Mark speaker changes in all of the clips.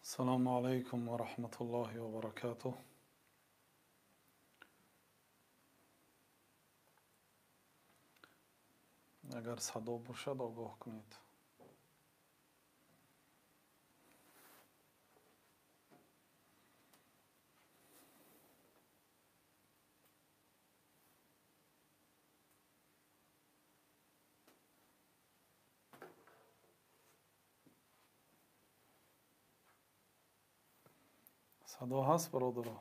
Speaker 1: Ассалому алайкум ва раҳматуллоҳи ва баракатуҳ. Агар садо бошад, огоҳ кунед. Садо ҳаст, бародаро?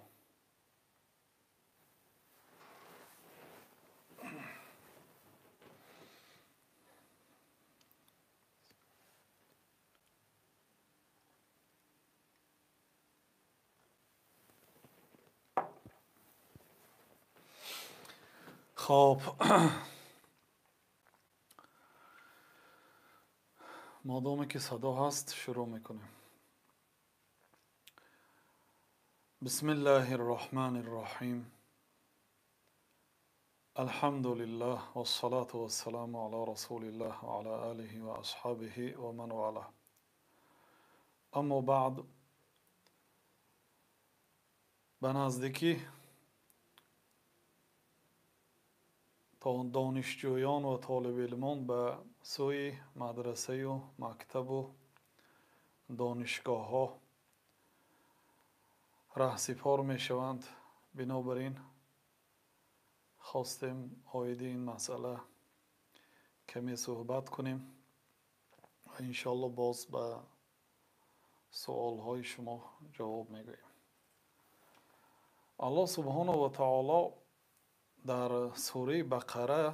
Speaker 1: Хоб, модоме ки садо ҳаст, шурӯъ мекунем. Бисмиллаҳир роҳманир роҳим. Алҳамдулиллаҳ вассалату вассаламу ала расулиллаҳ ва ала алиҳи ва асҳобиҳи ва ман валаҳ. Аммо баъд, ба наздикӣ донишҷӯён ва толибилмон ба сӯи мадрасаю мактабу донишгоҳҳо раҳсипор мешаванд. Бинобар ин хостем оиди ин масъала каме суҳбат кунем ва иншоаллоҳ боз ба суолҳои шумо ҷавоб мегӯем. Аллоҳ субҳонаҳу ва таоло дар сураи Бақара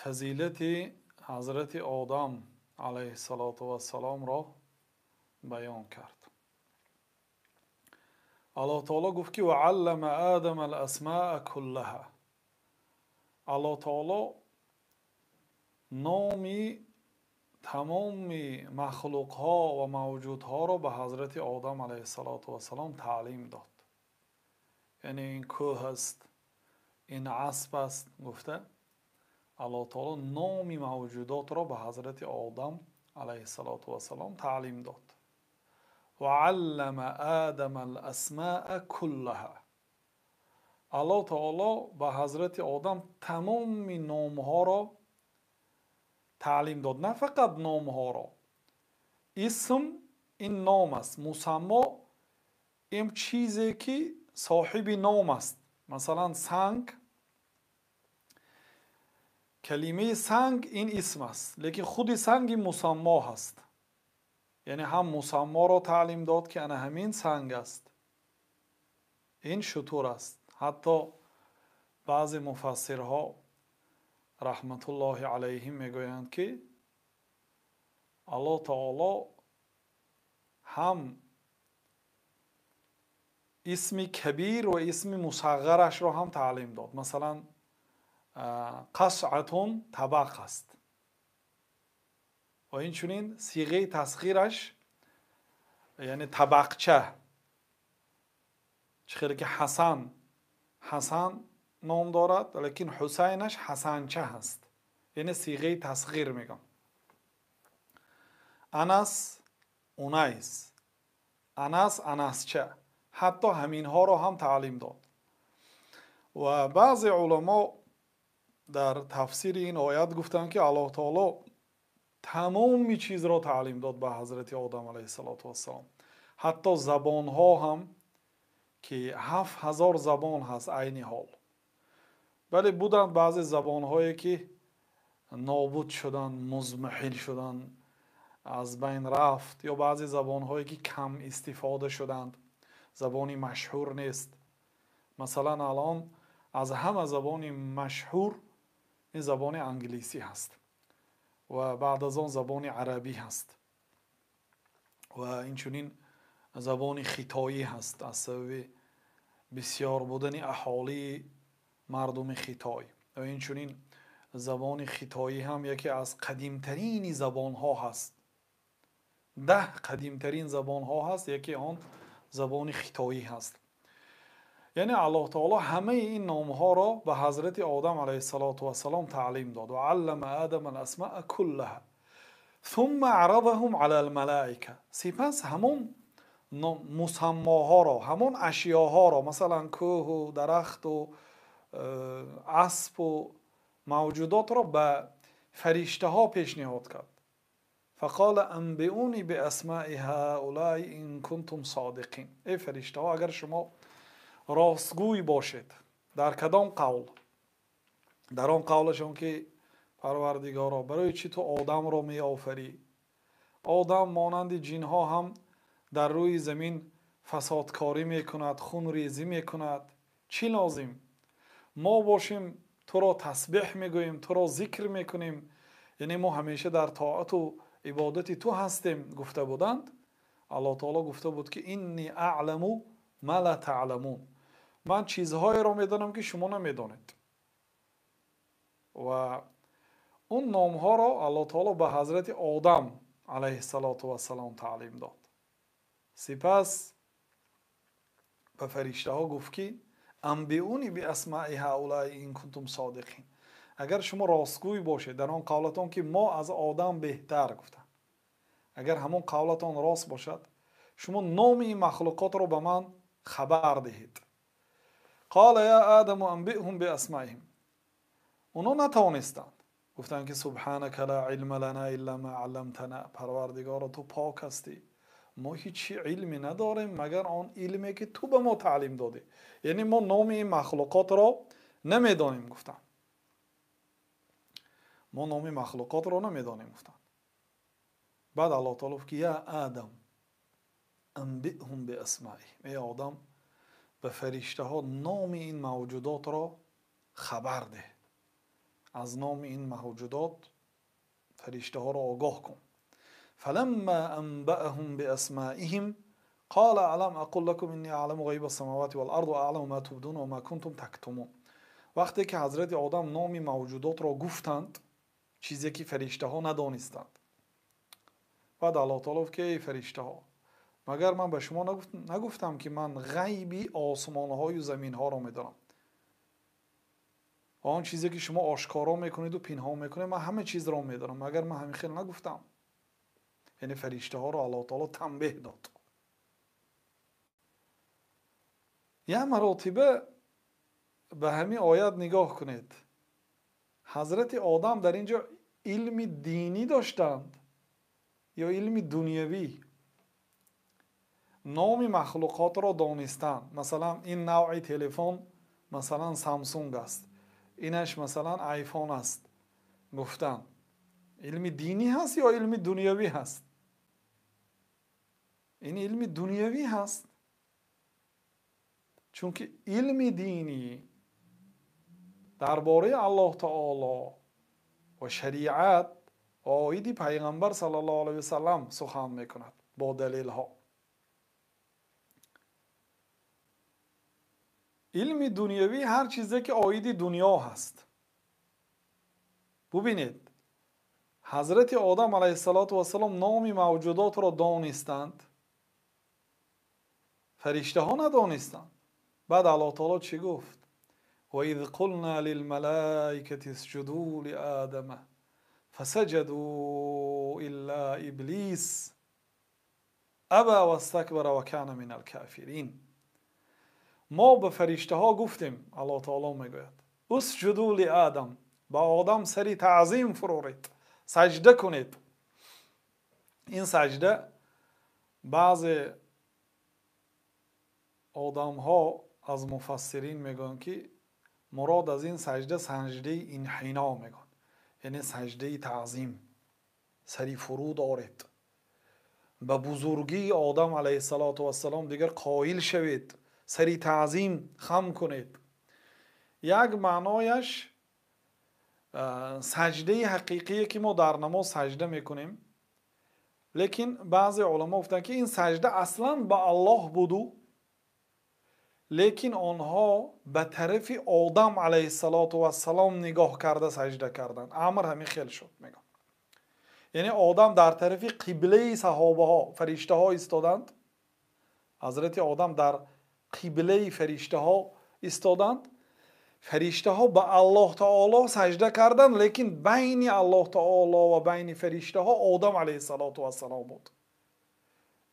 Speaker 1: фазилати ҳазрати Одам алайҳиссалоту вассаломро баён кард. Аллоҳ таоло гуфт ки ва аллама одама ал-асмаа куллаҳа. Аллоҳ таоло номи тамоми махлуқҳо ва мавҷудҳоро ба ҳазрати Одам алайҳиссалоту вассалом таълим дод. Яъне ин кӯҳ аст, ин асп аст гуфта, Аллоҳ таоло номи мавҷудотро ба ҳазрати Одам алайҳиссалоту вассалом таълим дод. Ва аллама одама ал-асмаа куллаҳа. Аллоҳ таоло ба ҳазрати Одам тамоми номҳоро таълим дод. На фақат номҳоро. Исм ин ном аст, мусаммо ин чизе ки соҳиби ном аст. Масалан, санг, калимаи санг ин исм аст, лекин худи санг ин мусаммо ҳаст. Яъне ҳам мусамморо таълим дод ки ана ҳамин санг аст, ин шутур аст. Ҳатто баъзе муфассирҳо раҳматуллоҳи алайҳим мегӯянд ки Аллоҳ таоло ҳам исми кабир ва исми мусағғарашро ҳам таълим дод. Масалан, қасъатун табақ аст ва инчунин сиғаи тасғираш, яъне табақча, чӣ хеле ки Ҳасан Ҳасан ном дорад, лекин Ҳусайнаш Ҳасанча ҳаст, яъне сиғаи тасғир мегӯям. Анас Унайс, Анас Анасча, ҳатто ҳаминҳоро ҳам таълим дод. Ва баъзе уламо дар тафсири ин оят гуфтанд ки Аллоҳ таоло тамоми чизро таълим дод ба ҳазрати Одам алайҳиссалоту вассалом. Ҳатто забонҳо ҳам ки 7000 забон ҳаст айни ҳол. Бале, буданд баъзе забонҳое ки нобуд шуданд, музмаҳил шуданд, аз байн рафт, ё баъзе забонҳое ки кам истифода шуданд, забони машҳур нест. Масалан, алон аз ҳама забони машҳур ин забони англисӣ ҳаст ва баъд аз он забони арабӣ ҳаст ва инчунин забони хитоӣ ҳаст аз сабаби бисёр будани аҳолии мардуми Хитой. Ва инчунин забони хитоӣ ҳам яке аз қадимтарини забонҳо ҳаст. 10 қадимтарин забонҳо ҳаст, яке он забони хитоӣ ҳаст. Яъне Аллоҳ таоло ҳамаи ин номҳоро ба ҳазрати Одам алайҳиссалоту вассалом таълим дод. Ва аллама одама ал-асмаа куллаҳа. ثم عرضهم على الملائكة. Сипас ҳамон мусаммоҳоро, ҳамон ашёҳоро, масалан кӯҳу дарахту аспу мавҷудотро ба фариштаҳо пешниҳод кард. فقال أنبئوني بأسماء هؤلاء إن كنتم صادقين. Эй фариштаҳо, агар шумо ростгӯй бошед, дар кадом қавл? Дар он қавлашон ки Парвардигоро, барои чӣ ту одамро меофарӣ? Одам монанди ҷинҳо ҳам дар рӯи замин фасодкорӣ мекунад, хунрезӣ мекунад. Чӣ лозим? Мо бошем туро тасбеҳ мегӯем, туро зикр мекунем, яъне мо ҳамеша дар тоату ибодати ту ҳастем, гуфта буданд. Аллоҳ таоло гуфта буд ки инни аъламу ма ла таъламун, ман чизҳоеро медонам ки шумо намедонед. Ва он номҳоро Аллоҳ таоло ба ҳазрати Одам алайҳиссалоту вассалом таълим дод. Сипас ба фариштаҳо гуфт ки анбиуни биасмаи ҳаулаи ин кунтум содиқин, агар шумо ростгӯй бошед дар он қавлатон ки мо аз одам беҳтар, гуфтанд, агар ҳамон қавлатон рост бошад, шумо номи ин махлуқотро ба ман хабар диҳед. Қола я адаму анбиҳум биасмаиҳим. Онҳо натавонистанд, гуфтанд ки субҳанака ла илма лана илла ма алламтана, Парвардигоро, ту пок ҳастӣ, мо ҳеҷ илме надорем магар он илме ки ту ба мо таълим додӣ, яъне мо номи ин махлуқотро намедонем, гуфтанд. Мо номи махлуқотро намедонем, гуфтанд. Баъд Аллоҳ таоло гуфт ки я адам анбиҳум биасмаиҳим, эй одам, ба фариштаҳо номи ин мавҷудотро хабар деҳ, аз номи ин мавҷудот фариштаҳоро огоҳ кун. فلما أنبأهم بأسمائهم قال ألم أقل لكم إني أعلم غيب السماوات والأرض وأعلم ما تبدون وما كنتم تكتمون. Вақте ки ҳазрати одам номи мавҷудотро гуфтанд, чизе ки фариштаҳо надонистанд, баъд Аллоҳ таоло гуфт ки эй фариштаҳо, магар ман ба шумо нагуфтам ки ман ғайби осмонҳою заминҳоро медонам ва он чизе ки шумо ошкоро мекунеду пинҳон мекунед, ман ҳама чизро медонам, магар ман ҳамин хел нагуфтам? Яъне фариштаҳоро Аллоҳ таоло танбеҳ дод. Як маротиба ба ҳамин оят нигоҳ кунед. Ҳазрати одам дар ин ҷо илми динӣ доштанд ё илми дунявӣ? Номи махлуқотро донистан, масалан ин навъи телефон масалан Самсунг аст, инаш масалан айфон аст, гуфтан илми динӣ ҳаст ё илми дунявӣ ҳаст? Ин илми дунявӣ ҳаст, чунки илми динӣ дар бораи Аллоҳ таоло ва шариат ва оиди пайғамбар саллаллоҳу алайҳи васаллам сухан мекунад бо далелҳо. Илми дунявӣ ҳар чизе ки оиди дунё ҳаст. Бубинед, ҳазрати одам алайҳиссалоту вассалом номи мавҷудотро донистанд, фариштаҳо надонистанд. Баъд Аллоҳ таоло чӣ гуфт? وإذ قلنا للملائكة اسجدوا لآدم فسجدوا إلا إبليس أبى واستكبر وكان من الكافرين. Мо ба фариштаҳо гуфтем, Аллоҳ таоло мегӯяд, اسجدوا لآدم, ба одам сари таъзим фуроред, саҷда кунед. Ин саҷда баъзе одамҳо аз муфассирин мегӯянд ки мурод аз ин саҷда саҷдаи инҳино мегӯянд, яъне саҷдаи таъзим, сари фуруд оред, ба бузургии одам алайҳиссалоту вассалом дигар қоил шавед, сари таъзим хам кунед. Як маънояш саҷдаи ҳақиқие ки мо дар намоз саҷда мекунем, лекин баъзе уламо гуфтанд ки ин саҷда аслан ба Аллоҳ буду, лекин онҳо ба тарафи одам алайҳиссалоту вассалом нигоҳ карда саҷда карданд. Амр ҳамин хел шуд, мегӯянд. Яъне одам дар тарафи қиблаи саҳобаҳо, фариштаҳо истоданд. Ҳазрати одам дар қиблаи фариштаҳо истоданд. Фариштаҳо ба Аллоҳ таоло саҷда карданд, лекин байни Аллоҳ таоло ва байни фариштаҳо Одам алайҳиссалоту вассалом буд.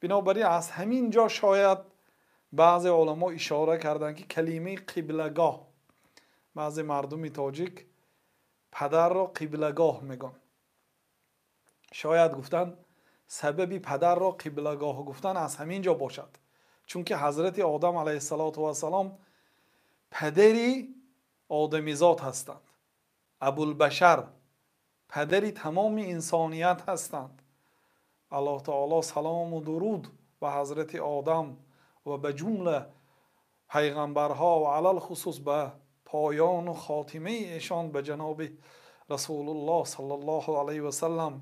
Speaker 1: Бинобар ин аз ҳамин ҷо шояд баъзе уламо ишора карданд, ки калимаи қиблагоҳ, баъзе мардуми тоҷик падарро қиблагоҳ мегӯянд. Шояд гуфтанд сабаби падарро қиблагоҳ гуфтан аз ҳамин ҷо бошад, чунки ҳазрати Одам алайҳиссалоту вассалом падари одамизод ҳастанд, Абулбашар, падари тамоми инсоният ҳастанд. Аллоҳ таоло салому дуруд ба ҳазрати Одам ва ба ҷумла пайғамбарҳо ва алалхусус ба поёну хотимаи эшон ба ҷаноби Расулуллоҳ саллаллоҳу алайҳи васаллам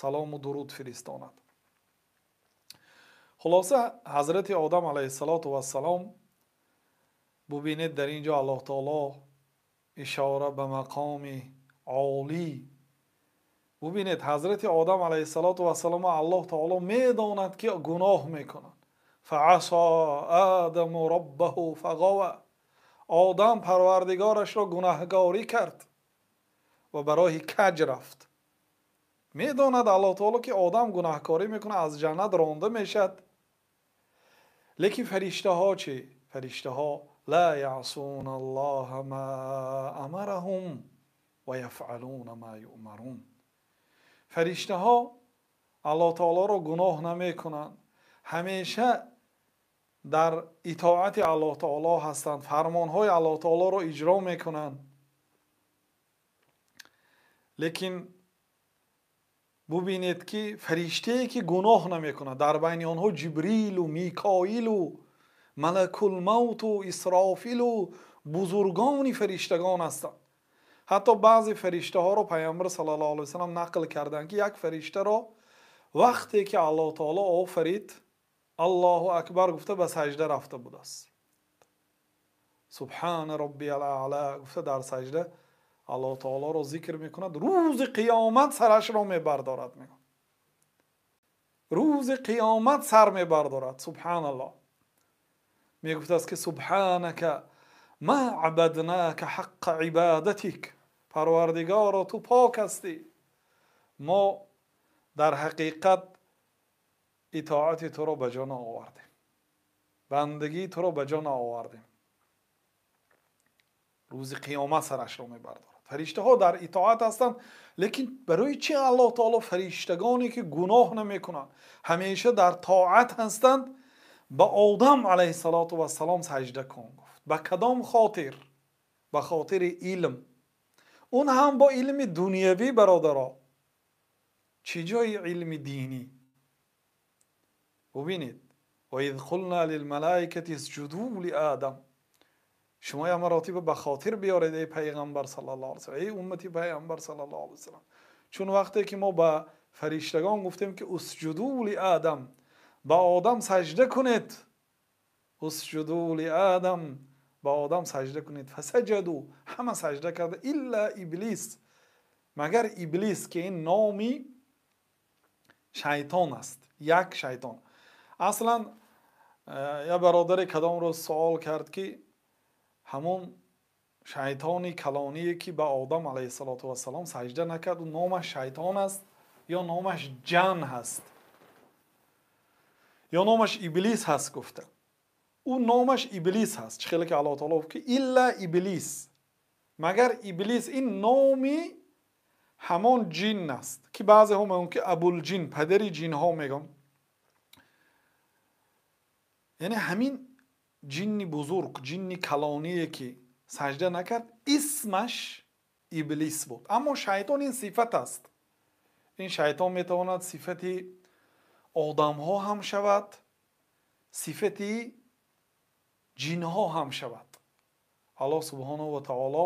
Speaker 1: салому дуруд фиристонад. Хулоса, ҳазрати Одам алайҳиссалоту вассалом, бубинед, дар ин ҷо Аллоҳ таоло ишора ба мақоми олӣ. Бубинед, ҳазрати Одам алайҳиссалоту вассалом Аллоҳ таоло медонад, ки гуноҳ мекунад. Фаасо Адаму роббаҳу фағава. Одам парвардигорашро гунаҳгорӣ кард ва ба роҳи каҷ рафт. Медонад Аллоҳ таоло, ки одам гунаҳкорӣ мекунад, аз ҷаннат ронда мешавад. Лекин фариштаҳо чӣ? Фариштаҳо ла яъсуна Аллоҳа ма амараҳум ва яфъалуна ма юъмарун. Фариштаҳо Аллоҳ таолоро гуноҳ намекунанд, ҳамеша дар итоати Аллоҳ таоло ҳастанд, фармонҳои Аллоҳ таолоро иҷро мекунанд. Лекин бубинед, ки фариштае, ки гуноҳ намекунад, дар байни онҳо Ҷибрилу Микоилу Малакулмавту Исрофилу бузургони фариштагон ҳастанд. Ҳатто баъзе фариштаҳоро Пайғамбар саллаллоҳу алайҳи васаллам нақл карданд, ки як фариштаро вақте ки Аллоҳ таоло офарид, Аллоҳу акбар гуфта ба саҷда рафта будааст. Субҳана роббиял аъла гуфта дар саҷда Аллоҳ таолоро зикр мекунад, рӯзи қиёмат сарашро мебардорад, мегӯяд. Рӯзи қиёмат сар мебардорад. Субҳаналлоҳ. Мегуфтааст, ки субҳанака ма абаднака ҳаққа ибадатик. Парвардигоро, ту пок ҳастӣ. Мо дар ҳақиқат итоати туро ба ҷо наовардем, бандагии туро ба ҷо наовардем. Рӯзи қиёмат сарашро мебардорад. Фариштаҳо дар итоат ҳастанд, лекин барои чӣ Аллоҳ таоло фариштагоне, ки гуноҳ намекунанд, ҳамеша дар тоат ҳастанд, ба Одам алайҳиссалоту вассалом саҷда кун гуфт? Ба кадом хотир? Ба хотири илм. Он ҳам бо илми дунявӣ, бародаро. Чӣ ҷои илми динӣ? Бубинед, ва из қулна лилмалаикати исҷуду лиадам. Шумо як маротиба ба хотир биёред, эй пайғамбар саллаллоҳу алайҳи васаллам, эй уммати пайғамбар саллаллоҳу алайҳи васаллам, чун вақте ки мо ба фариштагон гуфтем, ки усҷуду лиадам, ба Одам саҷда кунед, усҷуду лиадам, ба Одам саҷда кунед, фасаҷаду, ҳама саҷда карда, илла иблис, магар Иблис, ки ин номи шайтон аст, як шайтон. Аслан як бародаре кадом рӯз суол кард, ки ҳамон шайтони калоние, ки ба Одам алайҳиссалоту вассалом саҷда накард, ӯ номаш шайтон аст ё номаш ҷан ҳаст ё номаш Иблис ҳаст гуфта. Ӯ номаш Иблис ҳаст. Чӣ хеле ки Аллоҳ таоло гуфт, ки илла Иблис, магар Иблис, ин номи ҳамон ҷин аст, ки баъзеҳо мегӯянд, ки Абулҷин, падари ҷинҳо мегӯянд. Яъне ҳамин ҷинни бузург, ҷинни калоние, ки саҷда накард, исмаш Иблис буд. Аммо шайтон ин сифат аст. Ин шайтон метавонад сифати одамҳо ҳам шавад, сифати ҷинҳо ҳам шавад. Аллоҳ субҳонаҳу ва таоло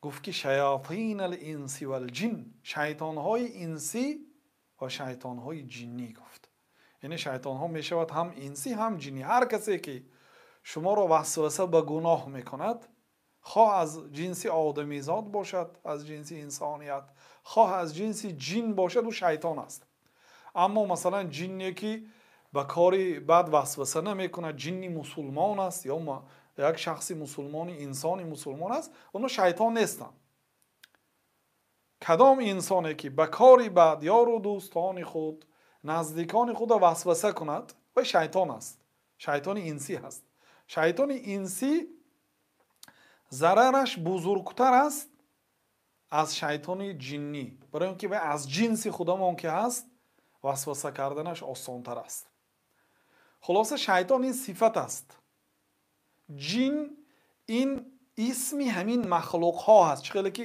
Speaker 1: гуфт, ки шаятин ал-инси вал-ҷин, шайтонҳои инсӣ ва шайтонҳои ҷиннӣ гуфт. Яъне шайтонҳо мешавад ҳам инсӣ, ҳам ҷиннӣ. Ҳар касе, ки шуморо васваса ба гуноҳ мекунад, хоҳ аз ҷинси одамизод бошад, аз ҷинси инсоният, хоҳ аз ҷинси ҷин бошад, ӯ шайтон аст. Аммо масалан ҷинне, ки ба кори бад васваса намекунад, ҷинни мусулмон аст ё Як шахси мусулмони, инсони мусулмон аст, онҳо шайтон нестанд. Кадом инсоне ки ба кори бад ёру дӯстони худ, наздикони худро васваса кунад, вай шайтон аст. Шайтони инсӣ ҳаст. Шайтони инсӣ зарараш бузургтар аст аз шайтони ҷиннӣ, барои он ки вай аз ҷинси худамон ки ҳаст, васваса карданаш осонтар аст. Хулоса, шайтон ин сифат аст. Ҷин ин исми ҳамин махлуқҳо ҳаст. Чӣ хеле ки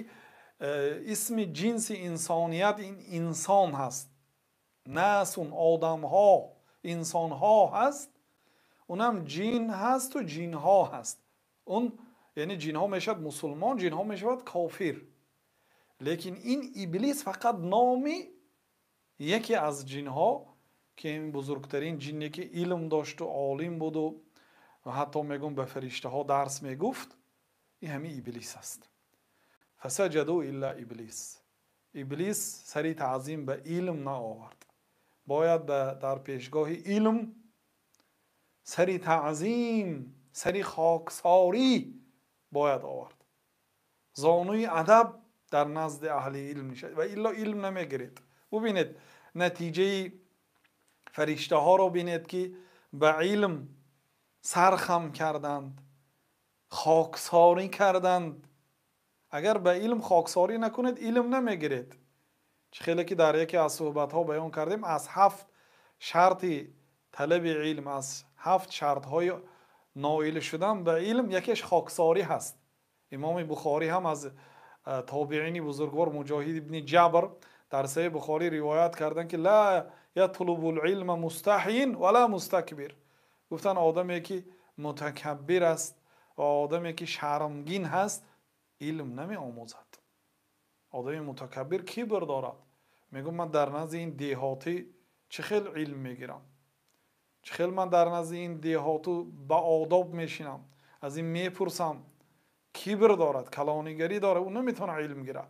Speaker 1: исми ҷинси инсоният ин инсон ҳаст, насун одамҳо, инсонҳо ҳаст, унам ҷин ҳасту ҷинҳо ҳаст. Он яъне ҷинҳо мешавад мусулмон, ҷинҳо мешавад кофир. Лекин ин иблис фақат номи яке аз ҷинҳо, ки ин бузургтарин ҷинне ки илм дошту олим буду ва ҳатто мегӯм ба фариштаҳо дарс мегуфт, ин ҳамин иблис аст. Фасаҷаду илла иблис. Иблис сари таъзим ба илм наовард. Бояд дар пешгоҳи илм сари таъзим, сари хоксорӣ бояд овард. Зонуи адаб дар назди аҳли илм нишаст ва илло илм намегиред. Бубинед натиҷаи фариштаҳоро, бинед ки ба илм сархам карданд, хоксорӣ карданд. Агар ба илм хоксорӣ накунед, илм намегиред. Чӣ хеле ки дар яке аз суҳбатҳо баён кардем, аз 7 шарти талаби илм, аз 7 шартҳои ноил шудан ба илм якеш хоксорӣ ҳаст. Имоми Бухорӣ ҳам аз тобеини бузургвор Муҷоҳид ибни Ҷабр дар Саҳеҳи Бухорӣ ривоят карданд ки ла ятлубул илма мустаҳин ва ла мустакбир. Гуфтанд одаме ки мутакаббир аст ва одаме ки шармгин ҳаст илм намеомӯзад. Одами мутакаббир кибр дорад. Мегӯ ман дар назди ин деҳотӣ чӣ хел илм мегирам? Чӣ хел ман дар назди ин деҳоту ба одоб мешинам? Аз ин мепурсам. Кибр дорад, калонигарӣ дорад, ӯ наметавонад илм гирад.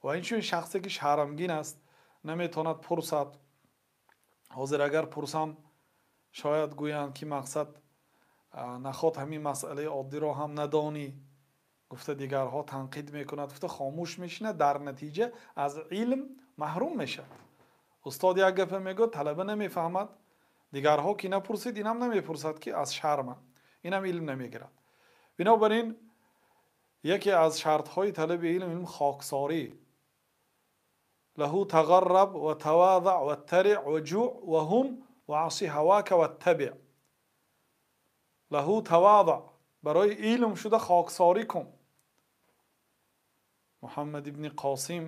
Speaker 1: Ва инчунин шахсе ки шармгин аст, наметавонад пурсад. Ҳозир агар пурсам, шояд гӯянд ки мақсад наход ҳамин масъалаи оддиро ҳам надонӣ, гуфта дигарҳо танқид мекунад, гуфта хомӯш мешинад, дар натиҷа аз илм маҳрум мешавад. Устод як гапа мегӯяд, талаба намефаҳмад, дигарҳо ки напурсид, инам намепурсад ки аз шарма, инам илм намегирад. Бинобар ин яке аз шартҳои талаби илм илм хоксорӣ. Лаҳу тағарраб ва тавазаъ ва тариъ ва ҷуъ ва ҳум ва аси ҳавака ва табиъ. Лаҳу тавазаъ, барои илм шуда хоксорӣ кун. Муҳаммад ибни Қосим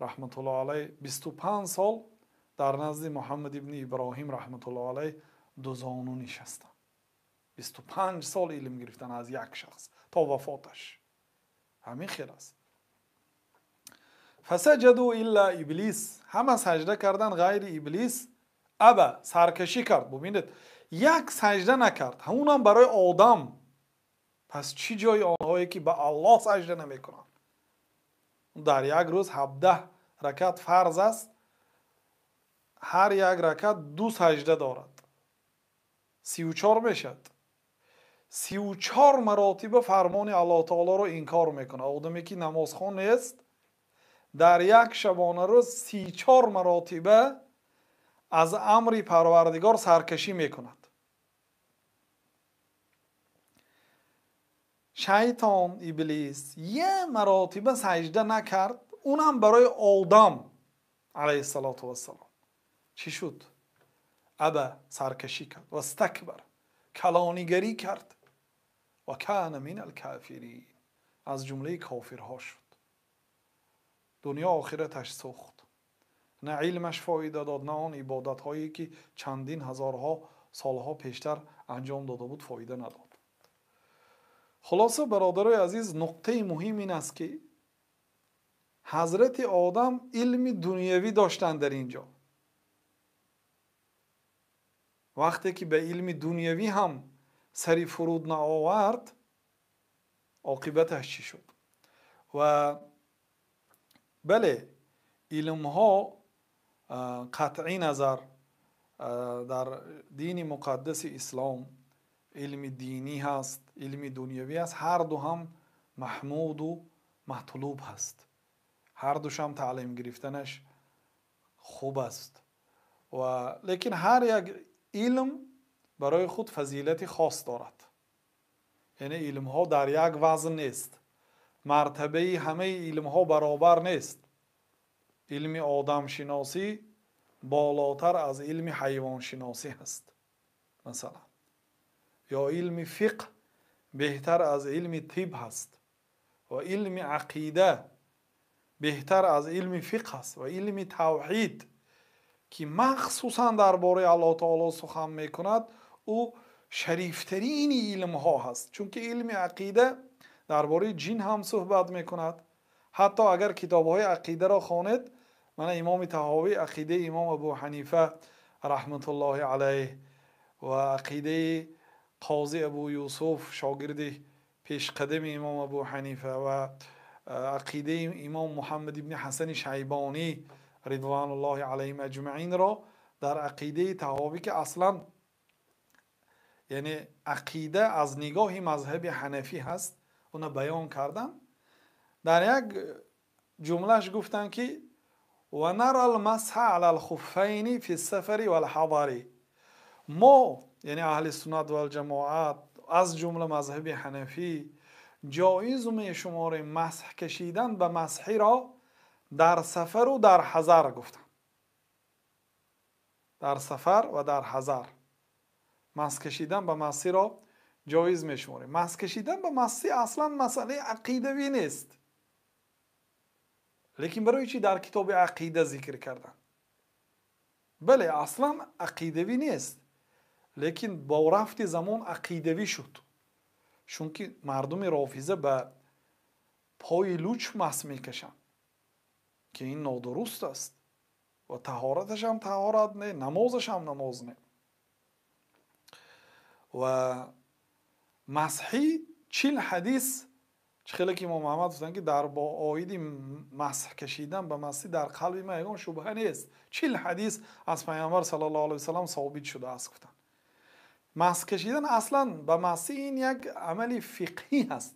Speaker 1: раҳматуллоҳ алайҳ 25 сол дар назди Муҳаммад ибни Иброҳим раҳматуллоҳ алайҳ дузону нишастанд. 25 сол илм гирифтан аз як шахс то вафоташ. Ҳамин хел аст. Фасаҷаду илла иблис, ҳама саҷда кардан ғайри иблис. Аба, саркашӣ кард. Бубинед, як саҷда накард, ҳамунам барои одам. Пас чӣ ҷои онҳое ки ба Аллоҳ саҷда намекунанд? Дар як рӯз 17 ракат фарз аст, ҳар як ракат 2 саҷда дорад, 34 мешавад. 34 маротиба фармони Аллоҳ таолоро инкор мекунад. Одаме ки намозхон нест, дар як шабонарӯз 34 маротиба аз амри Парвардигор саркашӣ мекунад. Шайтон, иблис як маротиба саҷда накард, унам барои одам алайҳиссалоту вассалом. Чӣ шуд? Аба, саркашӣ кард, вастакбар, калонигарӣ кард, ва кана минал кофирин, аз ҷумлаи кофирҳо шуд. Дунё охираташ сӯхт. На илмаш фоида дод, на он ибодатҳое ки чандин ҳазорҳо солҳо пештар анҷом дода буд фоида надод. Хулоса, бародарои азиз, нуқтаи муҳим ин аст ки ҳазрати одам илми дунявӣ доштанд дар ин ҷо. Вақте ки ба илми дунявӣ ҳам сари фуруд наовард, оқибаташ чӣ шуд? Ва бале, илмҳо қатъи назар дар дини муқаддаси ислом Илми динӣ ҳаст, илми дунявӣ ҳаст, ҳар ду ҳам маҳмуду матлуб ҳаст, ҳар душам таълим гирифтанаш хуб аст. Ва лекин ҳар як илм барои худ фазилати хос дорад. Яъне илмҳо дар як вазн нест, мартабаи ҳамаи илмҳо баробар нест. Илми одамшиносӣ болотар аз илми ҳайвоншиносӣ ҳаст, масалан, ё илми фиқҳ беҳтар аз илми тиб ҳаст, ва илми ақида беҳтар аз илми фиқҳ аст, ва илми тавҳид, ки махсусан дар бораи Аллоҳ таоло сухан мекунад, ӯ шарифтарини илмҳо ҳаст. Чунки илми ақида дар бораи ҷин ҳам суҳбат мекунад. Ҳатто агар китобҳои ақидаро хонед, мана Имоми Таҳовӣ ақидаи Имом Абу Ҳанифа раҳматуллоҳи алайҳ ва ақидаи Қози Абу Юсуф, шогирди пешқадами Имом Абу Ҳанифа, ва ақидаи Имом Муҳаммад ибни Ҳасани Шайбонӣ ризвануллоҳи алайҳим аҷмаинро дар ақидаи Таҳовӣ, ки аслан яъне ақида аз нигоҳи мазҳаби ҳанафӣ ҳаст, уна баён кардан. Дар як ҷумлаш гуфтанд, ки ва нара алмасҳа ала алхуффайни фи ссафари валҳадари. Мо, яъне аҳли суннат валҷамоат, аз ҷумла мазҳаби ҳанафӣ, ҷоиз мешуморем масҳ кашидан ба масҳиро дар сафару дар ҳазар гуфтанд. Дар сафар ва дар ҳазар масҳ кашидан ба масҳиро ҷоиз мешуморем. Масҳ кашидан ба масҳи аслан масъалаи ақидавӣ нест, лекин барои чӣ дар китоби ақида зикр карданд? Бале, аслан ақидавӣ нест, лекин бо рафти замон ақидавӣ шуд, чунки мардуми рофиза ба пои луч масҳ мекашанд, ки ин нодуруст аст ва таҳораташ ҳам таҳорат не, намозаш ҳам намоз не. Ва масҳӣ 40 ҳадис, чӣ хеле ки Имом Аҳмад гуфтанд, ки дар бо оиди масҳ кашидан ба масҳӣ дар қалби ман ягон шубҳа нест, 40 ҳадис аз Пайғамбар саллаллоҳу алайҳи васаллам собит шудааст гуфтанд. Масҳ кашидан аслан ба масҳӣ ин як амали фиқҳӣ ҳаст,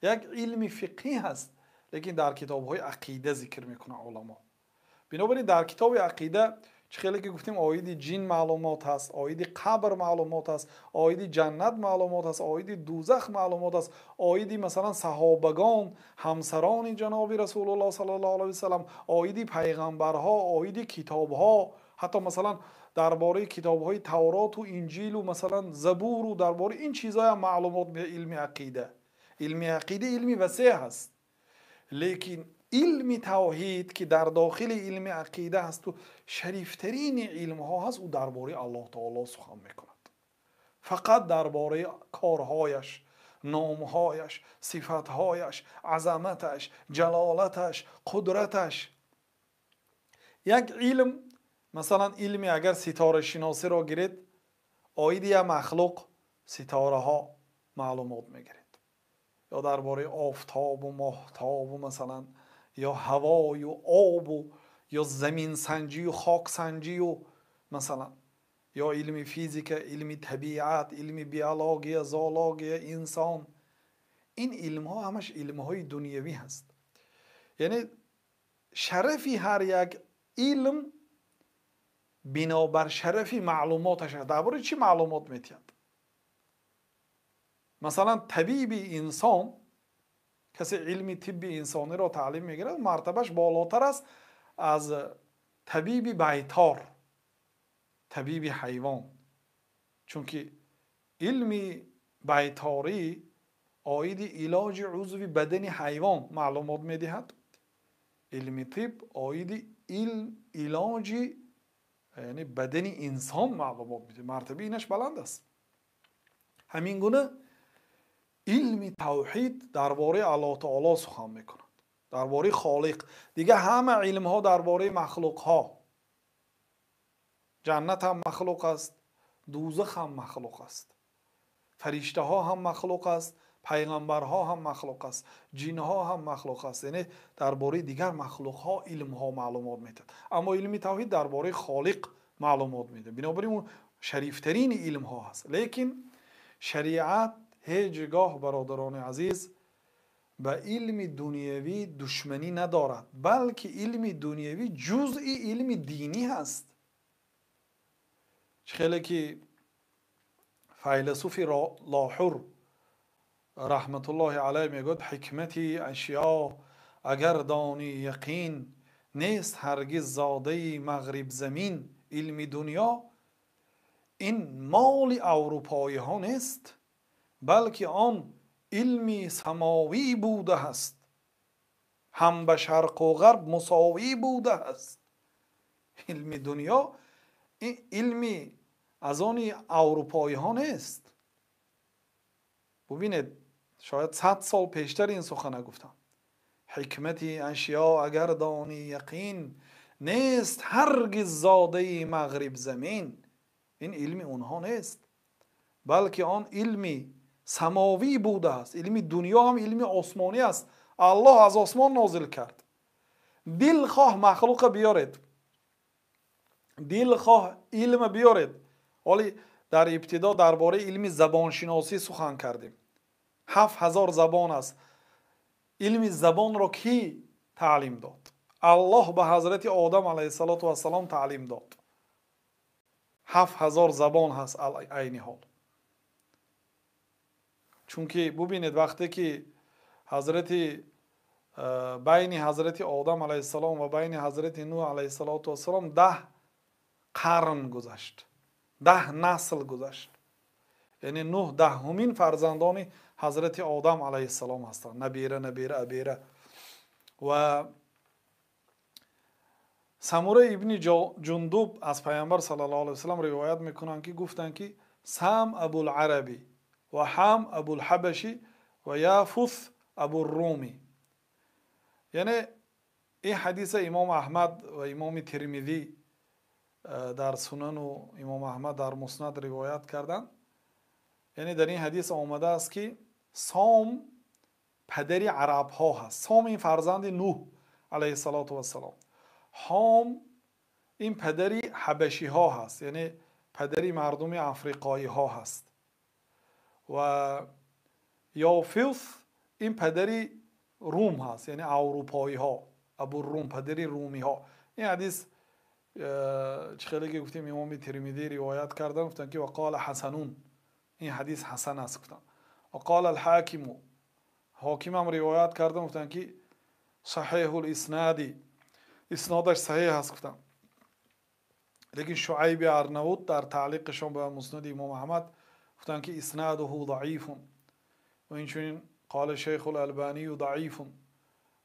Speaker 1: як илми фиқҳӣ ҳаст, лекин дар китобҳои ақида зикр мекунанд уламо. Бинобар ин дар китоби ақида чӣ хеле ки гуфтем, оиди ҷин маълумот ҳаст, оиди қабр маълумот ҳаст, оиди ҷаннат маълумот ҳаст, оиди дузах маълумот ҳаст, оиди масалан саҳобагон, ҳамсарони ҷаноби Расулуллоҳ саллаллоҳу алайҳи васаллам, оиди пайғамбарҳо, оиди китобҳо, ҳатто масалан дар бораи китобҳои Тавроту Инҷилу масалан Забуру дар бораи ин чизҳоям маълумот меояд илми ақида. Илми ақида илми васеъ ҳаст, лекин илми тавҳид, ки дар дохили илми ақида ҳасту шарифтарини илмҳо ҳаст, ӯ дар бораи Аллоҳ таоло сухан мекунад, фақат дар бораи корҳояш, номҳояш, сифатҳояш, азаматаш, ҷалолаташ, қудраташ. Як илм, масалан илми агар ситорашиносиро гиред, оиди як махлуқ ситораҳо маълумот мегиред, ё дар бораи офтобу моҳтобу масалан, ё ҳавою обу, ё заминсанҷию хоксанҷию масалан, ё илми физика, илми табиат, илми биология, зоология, инсон. Ин илмҳо ҳамаш илмҳои дунявӣ ҳаст. Яъне шарафи ҳар як илм бинобар шарафи маълумоташ аст. Дар бораи чӣ маълумот метиҳад? Масалан, табиби инсон, касе илми тибби инсониро таълим мегирад, мартабаш болотар аст аз табиби байтор, табиби ҳайвон. Чунки илми байторӣ оиди илоҷи узви бадани ҳайвон маълумот медиҳад, илми тиб оиди илоҷи яъне бадани инсон маълумот медиҳад, мартабаи инаш баланд аст. Ҳамин гуна илми тавҳид дар бораи Аллоҳ таоло сухан мекунад, дар бораи Холиқ. Дигар ҳама илмҳо дар бораи махлуқҳо. Ҷаннат ҳам махлуқ аст, дузах ҳам махлуқ аст, фариштаҳо ҳам махлуқ аст, пайғамбарҳо ҳам махлуқ аст, ҷинҳо ҳам махлуқ аст. Яъне дар бораи дигар махлуқҳо илмҳо маълумот медиҳад, аммо илми тавҳид дар бораи Холиқ маълумот медиҳад. Бинобар ин ӯ шарифтарини илмҳо ҳаст. Лекин Шариат ҳеҷ гоҳ, бародарони азиз, ба илми дунявӣ душманӣ надорад, балки илми дунявӣ ҷузъи илми динӣ ҳаст. Чӣ хеле ки файласуфи Лоҳур раҳматуллоҳи алайҳ мегӯяд: ҳикмати ашё агар донӣ яқин, нест ҳаргиз зодаи мағриб замин. Илми дунё ин моли аврупоиҳо нест, балки он илми самовӣ будааст, ҳам ба шарқу ғарб мусовӣ будааст. Илми дунё ин илми аз они аврупоиҳо нест. Бубинед, шояд 100 сол пештар ин сухана гуфтам. Ҳикмати ашё агар донӣ яқин, нест ҳаргиз зодаи мағриб замин. Ин илми онҳо нест, балки он илми самовӣ будааст. Илми дунё ҳам илми осмонӣ аст. Аллоҳ аз осмон нозил кард. Дилхоҳ махлуқа биёред, дилхоҳ илма биёред. Ҳоли дар ибтидо дар бораи илми забоншиносӣ сухан кардем. 7000 забон аст. Илми забонро кӣ таълим дод? Аллоҳ ба ҳазрати Одам алайҳиссалоту вассалом таълим дод. 7000 забон ҳаст айни ҳол. Чунки бубинед, вақте ки ҳазрати байни ҳазрати Одам алайҳиссалом ва байни ҳазрати Нуҳ алайҳиссалоту вассалом 10 қарн гузашт, 10 насл гузашт. Яъне Нуҳ 10-умин фарзандони ҳазрати Одам алайҳиссалом ҳастанд, набира, набира, абира. Ва Самура ибни Ҷундуб аз Пайғамбар саллаллоҳу алайҳи васаллам ривоят мекунанд, ки гуфтанд, ки Сам Абулараби ва Ҳам Абулҳабаши ва Яфус Абуррумӣ. Яъне ин ҳадиса Имом Аҳмад ва Имоми Тирмизӣ дар Сунану Имом Аҳмад дар Муснад ривоят карданд. Яъне дар ин ҳадис омадааст, ки Сом падари арабҳо ҳаст. Сом ин фарзанди Нуҳ алайҳиссалоту вассалом. Ҳом ин падари ҳабашиҳо ҳаст, яъне падари мардуми африқоиҳо ҳаст. Ва Ёфис ин падари Рум ҳаст, яъне аврупоиҳо, Абуррум падари румиҳо. Ин ҳадис чӣ хеле ки гуфтем Имоми Тирмизӣ ривоят карданд, гуфтанд ки вақола ҳасанун, ин ҳадис ҳасан аст гуфтанд. Вақола алҳокиму, ҳокимам ривоят карданд, гуфтанд ки саҳиҳул иснади, иснодаш саҳиҳ аст гуфтанд. Лекин Шуайби Арнауд дар таълиқашон ба Муснади Имом Аҳмад гуфтанд ки иснадуҳу заифун, ва инчунин қола шайхул Албанию заифун,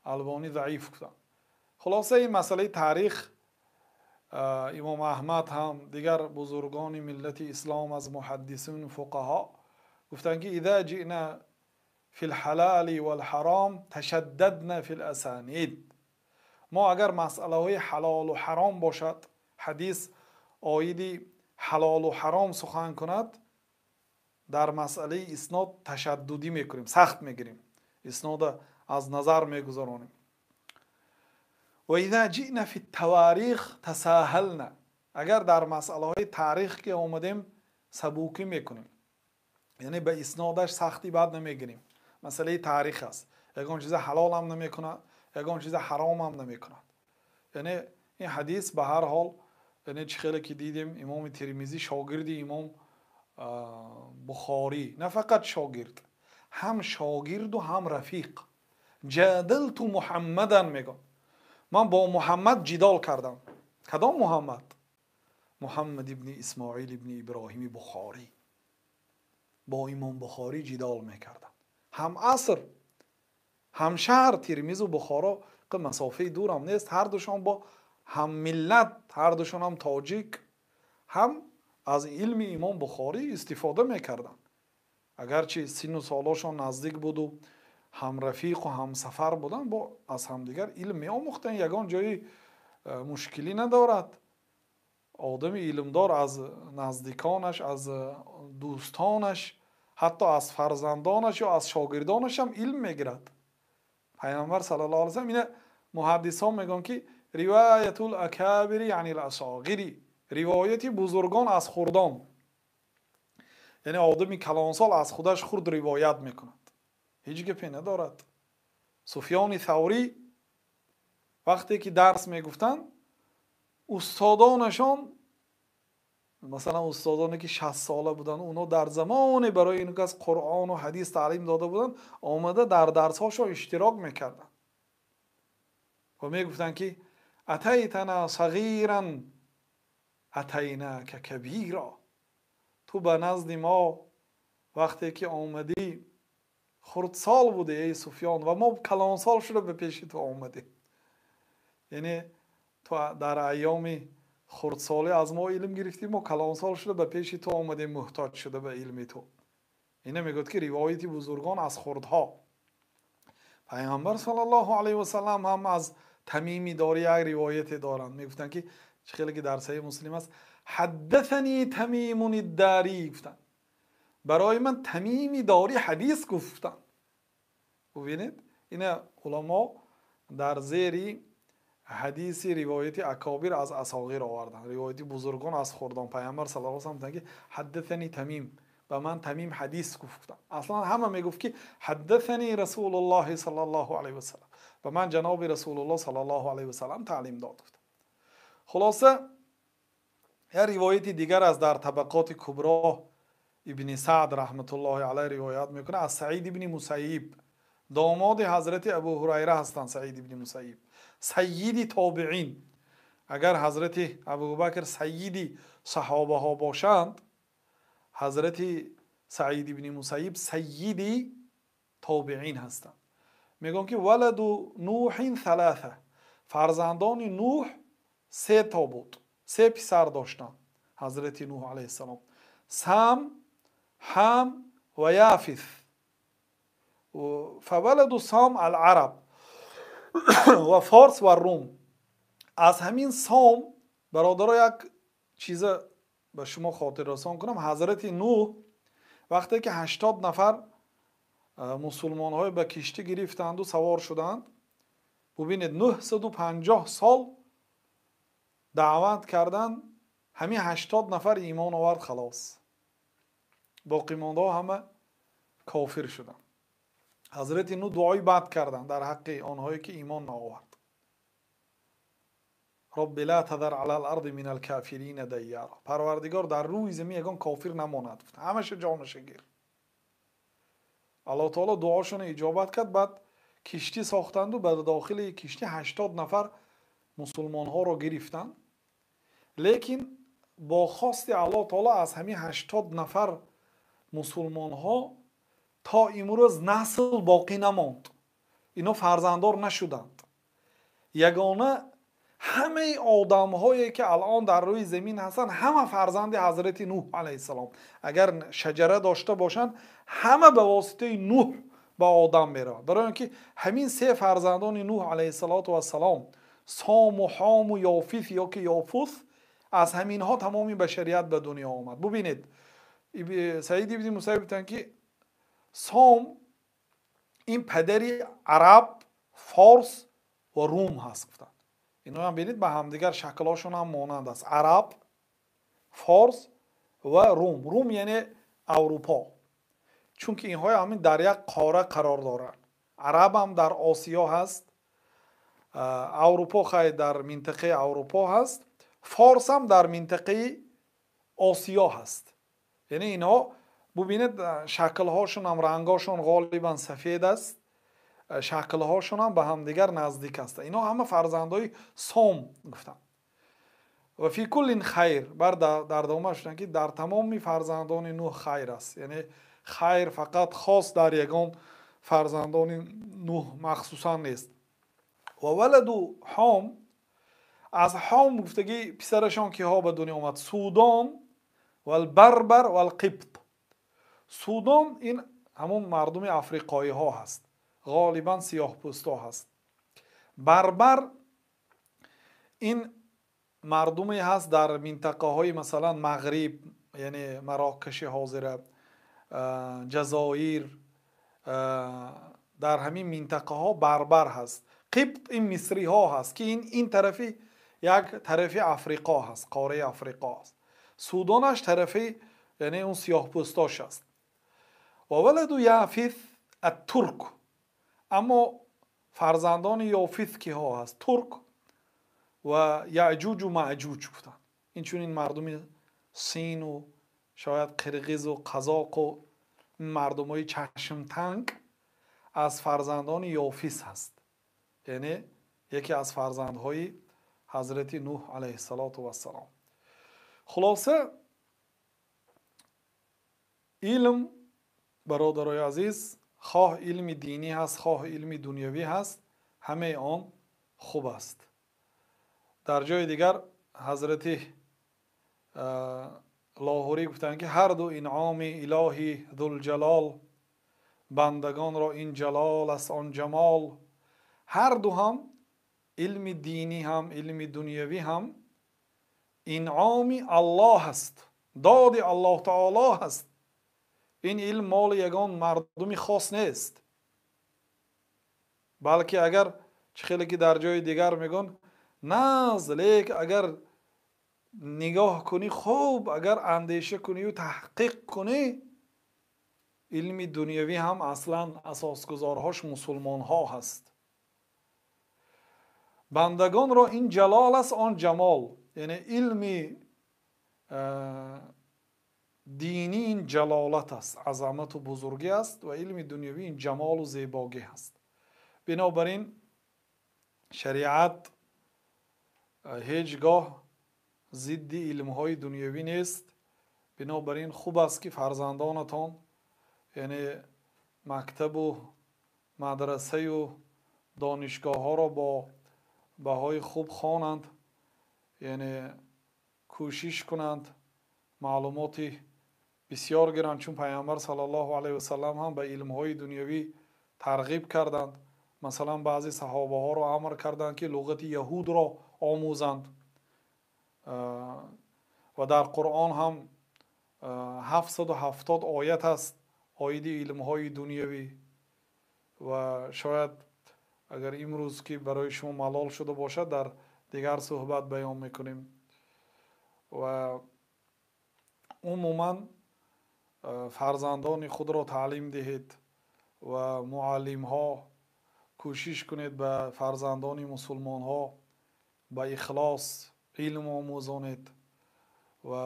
Speaker 1: Албонӣ заиф гуфтанд. Хулоса ин масъалаи таърих Имом Аҳмад ҳам дигар бузургони миллати ислом аз муҳаддисин фуқаҳо гуфтанд ки иза ҷиъна фи лҳалали валҳаром ташаддадна фи ласанид. Мо агар масъалаҳои ҳалолу ҳаром бошад, ҳадис оиди ҳалолу ҳаром сухан кунад, дар масъалаи иснод ташаддудӣ мекунем, сахт мегирем, иснода аз назар мегузаронем. Ва иза ҷиъна фи таварих тасаҳална, агар дар масъалаҳои таърих ки омадем сабукӣ мекунем, яъне ба иснодаш сахти бад намегирем. Масъалаи таърих аст, ягон чиза ҳалолам намекунад, ягон чиза ҳаромам намекунад. Яъне ин ҳадис ба ҳар ҳол, яъне чӣ хеле ки дидем, Имоми Тирмизӣ шогирди Имом Бухорӣ, на фақат шогирд, ҳам шогирду ҳам рафиқ. Ҷадалту Муҳаммадан мегӯяд, ман бо Муҳаммад ҷидол кардам. Кадом Муҳаммад? Муҳаммад ибни Исмоил ибни Иброҳими Бухорӣ. Бо Имом Бухорӣ ҷидол мекардам. Ҳам аср, ҳам шаҳр, Тирмизу Бухоро масофаи дурам нест, ҳар душон бо ҳам миллат, ҳар душон ҳам тоҷик, ҳам аз илми Имом Бухорӣ истифода мекарданд. Агарчи синну солошон наздик буду ҳамрафиқу ҳамсафар буданд, бо аз ҳамдигар илм меомӯхтанд, ягон ҷои мушкилӣ надорад. Одами илмдор аз наздиконаш, аз дӯстонаш, ҳатто аз фарзандонаш ё аз шогирдонаш ҳам илм мегирад. Пайғамбар саллаллоҳу алайҳи васаллам ина муҳаддисон мегӯянд ки ривоятул акабири анил асоғири, ривояти бузургон аз хурдон. Яъне одами калонсол аз худаш хурд ривоят мекунад, ҳеҷ гапе надорад. Суфёни Саврӣ вақте ки дарс мегуфтанд, устодонашон, масалан устодоне ки 60 сола буданд, онҳо дар замоне барои ин кас Қуръону ҳадис таълим дода буданд, омада дар дарсҳошон иштирок мекарданд ва мегуфтанд ки атайтана сағиран атайнака кабира, ту ба назди мо вақте ки омадӣ хурдсол будӣ, эй Суфён, ва мо калонсол шуда ба пеши ту омадем. Яъне ту дар айёми хурдсолӣ аз мо илм гирифтӣ, мо калонсол шуда ба пеши ту омадем, муҳтоҷ шуда ба илми ту. Ина мегӯяд ки ривояти бузургон аз хурдҳо. Пайғамбар саллаллоҳу алайҳи васаллам ҳам аз Тамими Дорӣ як ривояте доранд. Мегуфтанд ки чӣ хеле ки дар Саҳиҳи Муслим аст, ҳаддасани Тамимун Дарӣ, гуфтанд барои ман Тамими Дорӣ ҳадис гуфтанд. Бубинед, ина уламо дар зери ҳадиси ривояти акобир аз асоғир оварданд, ривояти бузургон аз хурдон. Пайғамбар саллаллоҳу алайҳи васаллам гуфтанд ки ҳаддасани Тамим, ба ман Тамим ҳадис гуфтанд. Аслан ҳама мегуфт ки ҳаддасани Расулуллоҳи саллаллоҳу алайҳи васаллам, ба ман ҷаноби Расулуллоҳ саллаллоҳу алайҳи васаллам таълим дод. Хулоса, як ривояти дигар аз дар Табақоти Кубро Ибни Саъд раҳматуллоҳи алайҳ ривоят мекунад аз Саид ибни Мусайиб, домоди ҳазрати Абу Ҳурайра ҳастанд. Саид ибни Мусайиб сайиди тобеин. Агар ҳазрати Абубакр сайиди саҳобаҳо бошанд, ҳазрати Саид ибни Мусайиб сайиди тобеин ҳастанд. Мегӯянд ки валаду Нуҳин саласа, фарзандони Нуҳ се то буд, се писар доштанд ҳазрати Нуҳ алайҳиссалом: Сам, Ҳам ва Яфис. Фаваладу Сам ал-Араб ва Форс ва Рум. Аз ҳамин Сом, бародаро, як чиза ба шумо хотиррасон кунам. Ҳазрати Нуҳ вақте ки 80 нафар мусулмонҳое ба киштӣ гирифтанду савор шуданд, бубинед, 950 сол даъват карданд, ҳамин 80 нафар имон овард, халос. Боқимондаҳо ҳама кофир шуданд. Ҳазрати Нуҳ дуои бад карданд дар ҳаққи онҳое ки имон наовард. Робби ла тадар ала л-арди мин ал-кафирина дайяра. Парвардигор, дар рӯи замин ягон кофир намонад, ҳамаша ҷонаша гир. Аллоҳ таоло дуошонро иҷобат кард. Баъд киштӣ сохтанду ба дохили киштӣ 80 нафар мусулмонҳоро гирифтанд. Лекин бо хости Аллоҳ таоло аз ҳамин 80 нафар мусулмонҳо то имрӯз насл боқӣ намонд. Ино фарзанддор нашуданд. Ягона ҳамаи одамҳое ки алон дар рӯи замин ҳастанд, ҳама фарзанди ҳазрати Нуҳ алайҳиссалом. Агар шаҷара дошта бошанд, ҳама ба воситаи Нуҳ ба одам меравад. Барои он ки ҳамин се фарзандони Нуҳ алайҳиссалоту вассалом, Сому, Ҳому, Ёфис ё ки Ёфус, аз ҳаминҳо тамоми башарият ба дунё омад. Бубинед, Саид ибни Мусайиб гуфтанд ки Сом ин падари араб, форс ва рум ҳаст, гуфтанд. Ино ҳам бинед, ба ҳамдигар шаклҳошон ҳам монанд аст. Араб, форс ва рум. Рум яъне Аврупо, чунки инҳо ҳамин дар як қора қарор доранд. Араб ҳам дар Осиё ҳаст, Аврупо хай дар минтақаи Аврупо ҳаст, форс ҳам дар минтақаи Осиё ҳаст. Яъне инҳо бубинед, шаклҳошон ҳам, рангҳошон ғолибан сафед аст, шаклҳошон ҳам ба ҳамдигар наздик ҳастанд. Инҳо ҳама фарзандҳои Сом гуфтанд. Ва фи куллин хайр, бар дар давома шуданд ки дар тамоми фарзандони Нуҳ хайр аст. Яъне хайр фақат хос дар ягон фарзандони Нуҳ махсусан нест. Ва валаду Ҳом, аз Ҳом гуфтагӣ писарашон киҳо ба дунё омад? Судон валбарбар валқибт. Судон ин ҳамон мардуми африқоиҳо ҳаст, ғолибан сиёҳпӯстҳо ҳаст. Барбар ин мардуме ҳаст дар минтақаҳои масалан Мағриб, яъне Марокаши ҳозира, Ҷазоир, дар ҳамин минтақаҳо барбар ҳаст. Қибт ин мисриҳо ҳаст, ки ин тарафи як тарафи Африқо ҳаст, қораи Африқо ҳаст. Судонаш тарафи Яъне он сиёҳпӯстош аст. Ва валаду Яфис ат-турк. Аммо фарзандони Ёфис киҳо ҳаст? Турк ва Яъҷуҷу Маъҷуҷ гуфтанд. Инчунин мардуми Сину, шояд қирғизу қазоқу мардумои чашмтанг аз фарзандони Ёфис ҳаст. Яъне яке аз фарзандҳои ҳазрати Нуҳ алайҳиссалоту вассалом. Хулоса, илм, бародарои азиз, хоҳ илми динӣ ҳаст, хоҳ илми дунявӣ ҳаст, ҳамаи он хуб аст. Дар ҷои дигар ҳазрати Лоҳурӣ гуфтанд, ки ҳар ду инъоми илоҳи зулҷалол, бандагонро ин ҷалол аст, он ҷамол. Ҳар ду ҳам, илми динӣ ҳам, илми дунявӣ ҳам, инъоми Аллоҳ аст, доди Аллоҳ таоло ҳаст. Ин илм моли ягон мардуми хос нест, балки агар чӣ хеле ки дар ҷои дигар мегӯн, наз, лек агар нигоҳ кунӣ, хуб агар андеша кунию таҳқиқ кунӣ, илми дунявӣ ҳам аслан асосгузорҳош мусулмонҳо ҳаст. Бандагонро ин ҷалол аст, он ҷамол. Яъне илми динӣ ин ҷалолат аст, азамату бузургӣ аст, ва илми дунявӣ ин ҷамолу зебогӣ аст. Бинобар ин шариат ҳеҷ гоҳ зидди илмҳои дунявӣ нест. Бинобар ин хуб аст, ки фарзандонатон, яъне мактабу мадрасаю донишгоҳҳоро бо баҳои хуб хонанд, яъне кӯшиш кунанд, маълумоти бисёр гиранд, чун Пайғамбар саллаллоҳу алайҳи васаллам ҳам ба илмҳои дунявӣ тарғиб карданд. Масалан, баъзе саҳобаҳоро амр карданд, ки луғати яҳудро омӯзанд. Ва дар Қуръон ҳам 770 оят аст оиди илмҳои дунявӣ. Ва шояд агар имрӯз ки барои шумо малол шуда бошад, дар дигар суҳбат баён мекунем. Ва умуман фарзандони худро таълим диҳед ва муаллимҳо кӯшиш кунед ба фарзандони мусулмонҳо ба ихлос илм омӯзонед ва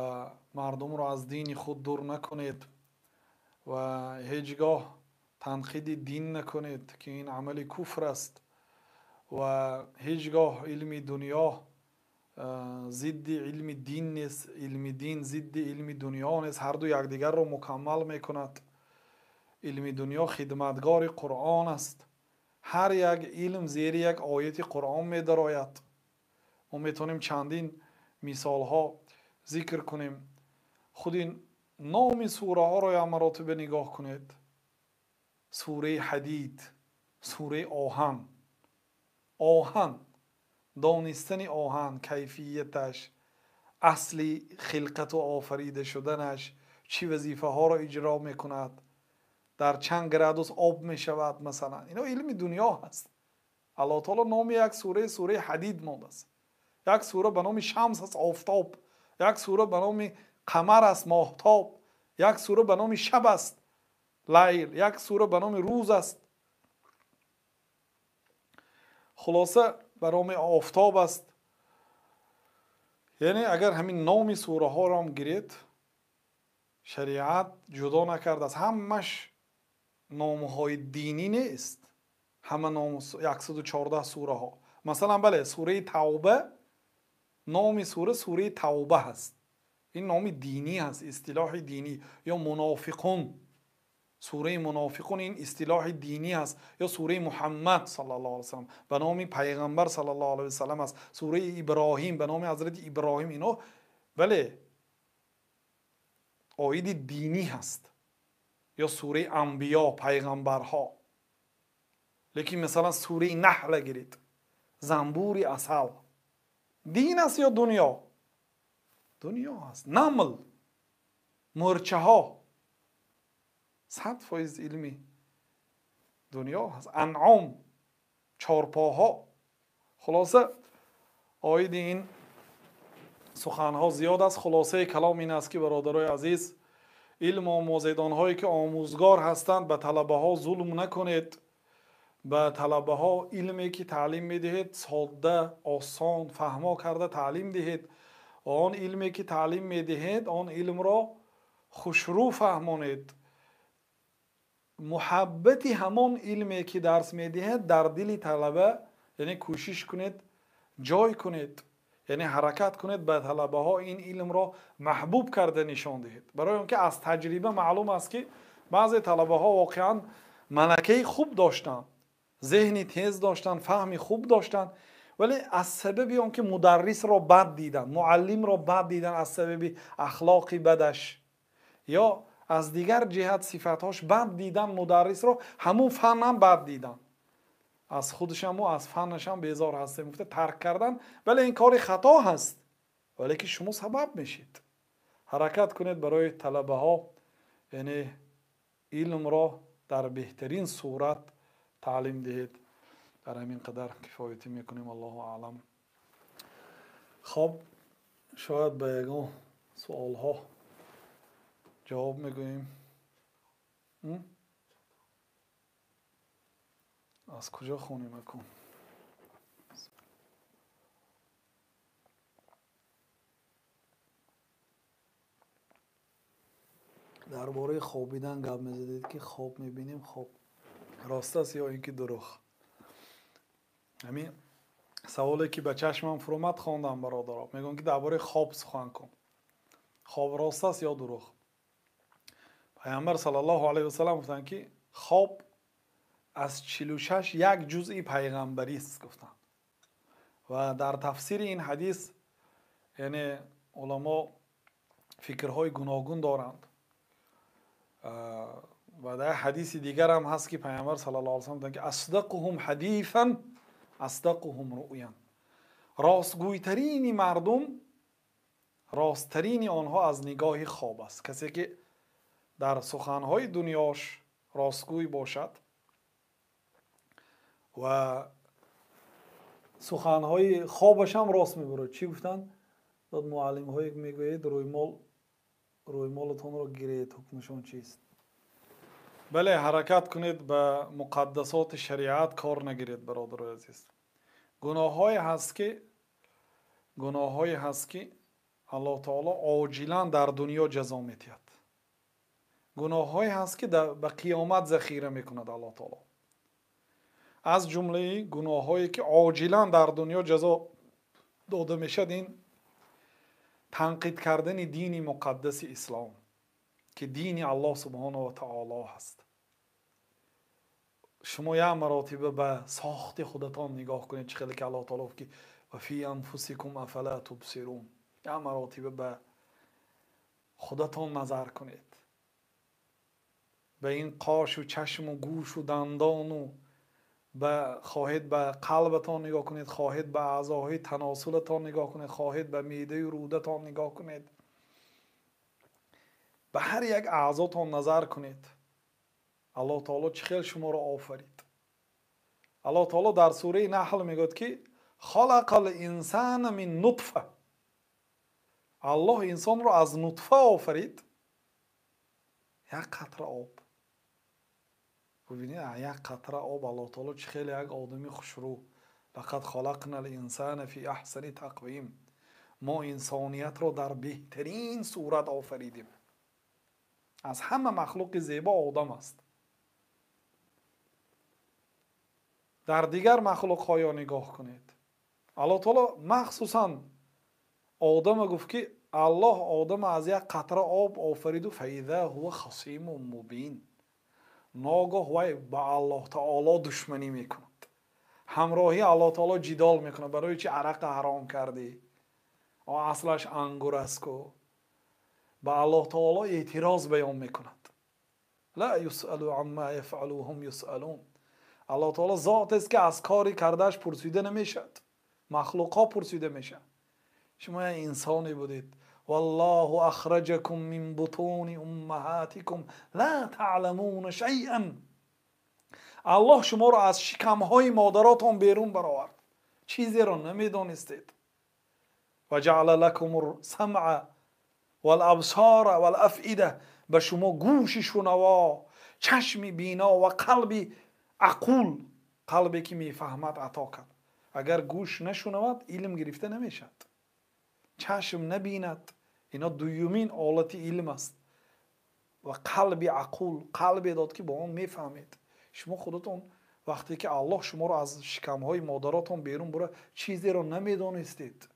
Speaker 1: мардумро аз дини худ дур накунед ва ҳеҷ гоҳ танқиди дин накунед, ки ин амали куфр аст. Ва ҳеҷ гоҳ илми дунё зидди илми дин нест, илми дин зидди илми дунё нест, ҳар ду якдигарро мукаммал мекунад. Илми дунё хидматгори Қуръон аст. Ҳар як илм зери як ояти Қуръон медарояд. Мо метавонем чандин мисолҳо зикр кунем. Худи номи сураҳоро як маротиба нигоҳ кунед. Сураи Ҳадид, сураи оҳан. Оҳан, донистани оҳан, кайфияташ, асли хилқату офарида шуданаш, чӣ вазифаҳоро иҷро мекунад, дар чанд градус об мешавад, масалан. Ино илми дунё ҳаст. Аллоҳ таоло номи як сураи, сураи Ҳадид мондааст. Як сура ба номи Шамс аст, офтоб. Як сура ба номи Қамар аст, моҳтоб. Як сура ба номи Шаб аст, лайл. Як сура ба номи Рӯз аст. Хулоса, ба номи офтоб аст. Яъне агар ҳамин номи сураҳоро ҳам гиред, шариат ҷудо накардааст. Ҳамаш номҳои динӣ нест. Ҳама ном 114 сураҳо. Масалан, бале, сураи Тавба, номи сура сураи Тавба ҳаст. Ин номи динӣ ҳаст, истилоҳи динӣ. Ё Мунофиқун, сураи Мунофиқун ин истилоҳи динӣ ҳаст. Ё сураи Муҳаммад саллаллоҳу алайҳи васаллам ба номи пайғамбар саллаллоҳу алайҳи васаллам аст. Сураи Иброҳим ба номи ҳазрати Иброҳим. Ино бале оиди динӣ ҳаст. Ё сураи Анбиё, пайғамбарҳо. Лекин масалан сураи Наҳла гиред, занбури асал, дин аст ё дунё? Дунё аст. Намл, мӯрчаҳо, 100% илми дунё аст. Анъом, чорпоҳо. Хулоса, оиди ин суханҳо зиёд аст. Хулосаи калом ин аст, ки бародарои азиз, илм омӯзед, онҳое ки омӯзгор ҳастанд, ба талабаҳо зулм накунед. Ба талабаҳо илме ки таълим медиҳед, содда, осон, фаҳмо карда таълим диҳед. Ва он илме ки таълим медиҳед, он илмро хушрӯ фаҳмонед. Муҳаббати ҳамон илме ки дарс медиҳед дар дили талаба, яъне кӯшиш кунед, ҷой кунед, яъне ҳаракат кунед ба талабаҳо ин илмро маҳбуб карда нишон диҳед. Барои он ки аз таҷриба маълум аст, ки баъзе талабаҳо воқеан малакаи хуб доштанд, зеҳни тез доштанд, фаҳми хуб доштанд, вале аз сабаби он ки мударрисро бад диданд, муаллимро бад диданд, аз сабаби ахлоқи бадаш ё аз дигар ҷиҳат сифатҳош бад дидан мударрисро, ҳамун фаннам бад дидан, аз худашаму аз фаннашам безор ҳастем гуфта тарк кардан. Вале ин кори хато ҳаст, вале ки шумо сабаб мешед. Ҳаракат кунед барои талабаҳо, яъне илмро дар беҳтарин сурат таълим диҳед. Дар ҳамин қадар кифоятӣ мекунем. Аллоҳу аълам. Хоб, шояд ба ягон суолҳо ҷавоб мегӯем. Аз куҷо хонем акун? Дар бораи хобидан гап мезадед, ки хоб мебинем, хоб рост аст ё ин ки дурӯғ? Ҳамин саволе ки ба чашмам фуромад хондам, бародаро. Мегӯям, ки дар бораи хоб сухан кун. Хоб рост аст ё дурӯғ? Пайғамбар саллаллоҳу алайҳи васаллам гуфтанд, ки хоб аз 46 як ҷузъи пайғамбарист гуфтанд. Ва дар тафсири ин ҳадис, яъне уламо фикрҳои гуногун доранд. Ва дар ҳадиси дигар ҳам ҳаст, ки пайғамбар саллаллоҳу алайҳи васаллам гуфтанд, ки асдақуҳум ҳадисан асдақуҳум руъян. Ростгӯйтарини мардум, росттарини онҳо аз нигоҳи хоб аст. Касе ки дар суханҳои дунёш ростгӯй бошад ва суханҳои хобаш ҳам рост мебарад. Чӣ гуфтанд? Дод муаллимҳое мегӯяд, рӯймолатонро гиред, ҳукмашон чист? Бале, ҳаракат кунед ба муқаддасоти шариат кор нагиред, бародарои азиз. Гуноҳҳое ҳаст, ки Аллоҳ таоло оҷилан дар дунё ҷазо медиҳад. Гуноҳҳое ҳаст, ки ба қиёмат захира мекунад Аллоҳ таоло. Аз ҷумлаи гуноҳҳое ки оҷилан дар дунё ҷазо дода мешавад, ин танқид кардани дини муқаддаси ислом, ки дини Аллоҳ субҳонаҳу ва таоло ҳаст. Шумо як маротиба ба сохти худатон нигоҳ кунед, чӣ хеле ки Аллоҳ таоло гуфт, ки ва фи анфусикум афала тубсирун. Як маротиба ба худатон назар кунед, ба ин қошу чашму гӯшу дандону, ба хоҳед ба қалбатон нигоҳ кунед, хоҳед ба аъзоҳои таносулатон нигоҳ кунед, хоҳед ба меъдаю рӯдатон нигоҳ кунед, ба ҳар як аъзотон назар кунед. Аллоҳ таоло чӣ хел шуморо офарид. Аллоҳ таоло дар сураи Наҳл мегӯяд, ки халақал инсана мин нутфа. Аллоҳ инсонро аз нутфа офарид, як қатра об. Бубинед, як қатра об Аллоҳ таоло чӣ хеле як одами хушрӯ. Лақад халақнал инсана фи аҳсани тақвим. Мо инсониятро дар беҳтарин сурат офаридем. Аз ҳама махлуқи зебо одам аст. Дар дигар махлуқҳоё нигоҳ кунед. Аллоҳ таоло махсусан одама гуфт, ки Аллоҳ одама аз як қатра об офариду фаиза ҳува хасимун мубин. Ногоҳ вай ба Аллоҳ таоло душманӣ мекунад. Ҳамроҳи Аллоҳ таоло ҷидол мекунад. Барои чи арақа ҳаром кардӣ? Аслаш ангур аст ку. Ба Аллоҳ таоло эътироз баён мекунад. Ла юсалу амма яфъалу ҳум юсалун. Аллоҳ таоло зотест, ки аз кори кардааш пурсида намешавад. Махлуқҳо пурсида мешаванд. Шумо як инсоне будед. Валлоҳу ахраҷакум мин бутуни уммаҳатикум ла таъламуна шайъан. Аллоҳ шуморо аз шикамҳои модаротон берун баровард. Чизеро намедонистед. Ва ҷаъала лакум самъа вал абсора вал афида. Ба шумо гӯши шунаво, чашми бино ва қалби ақул, қалбе ки мефаҳмад, ато кард. Агар гӯш нашунавад, илм гирифта намешавад, чашм набинад, ино дуюмин олати илм аст, ва қалби ақул, қалбе дод ки бо он мефаҳмед. Шумо худатон вақте ки Аллоҳ шуморо аз шикамҳои модаротон берун бура, чизеро намедонистед.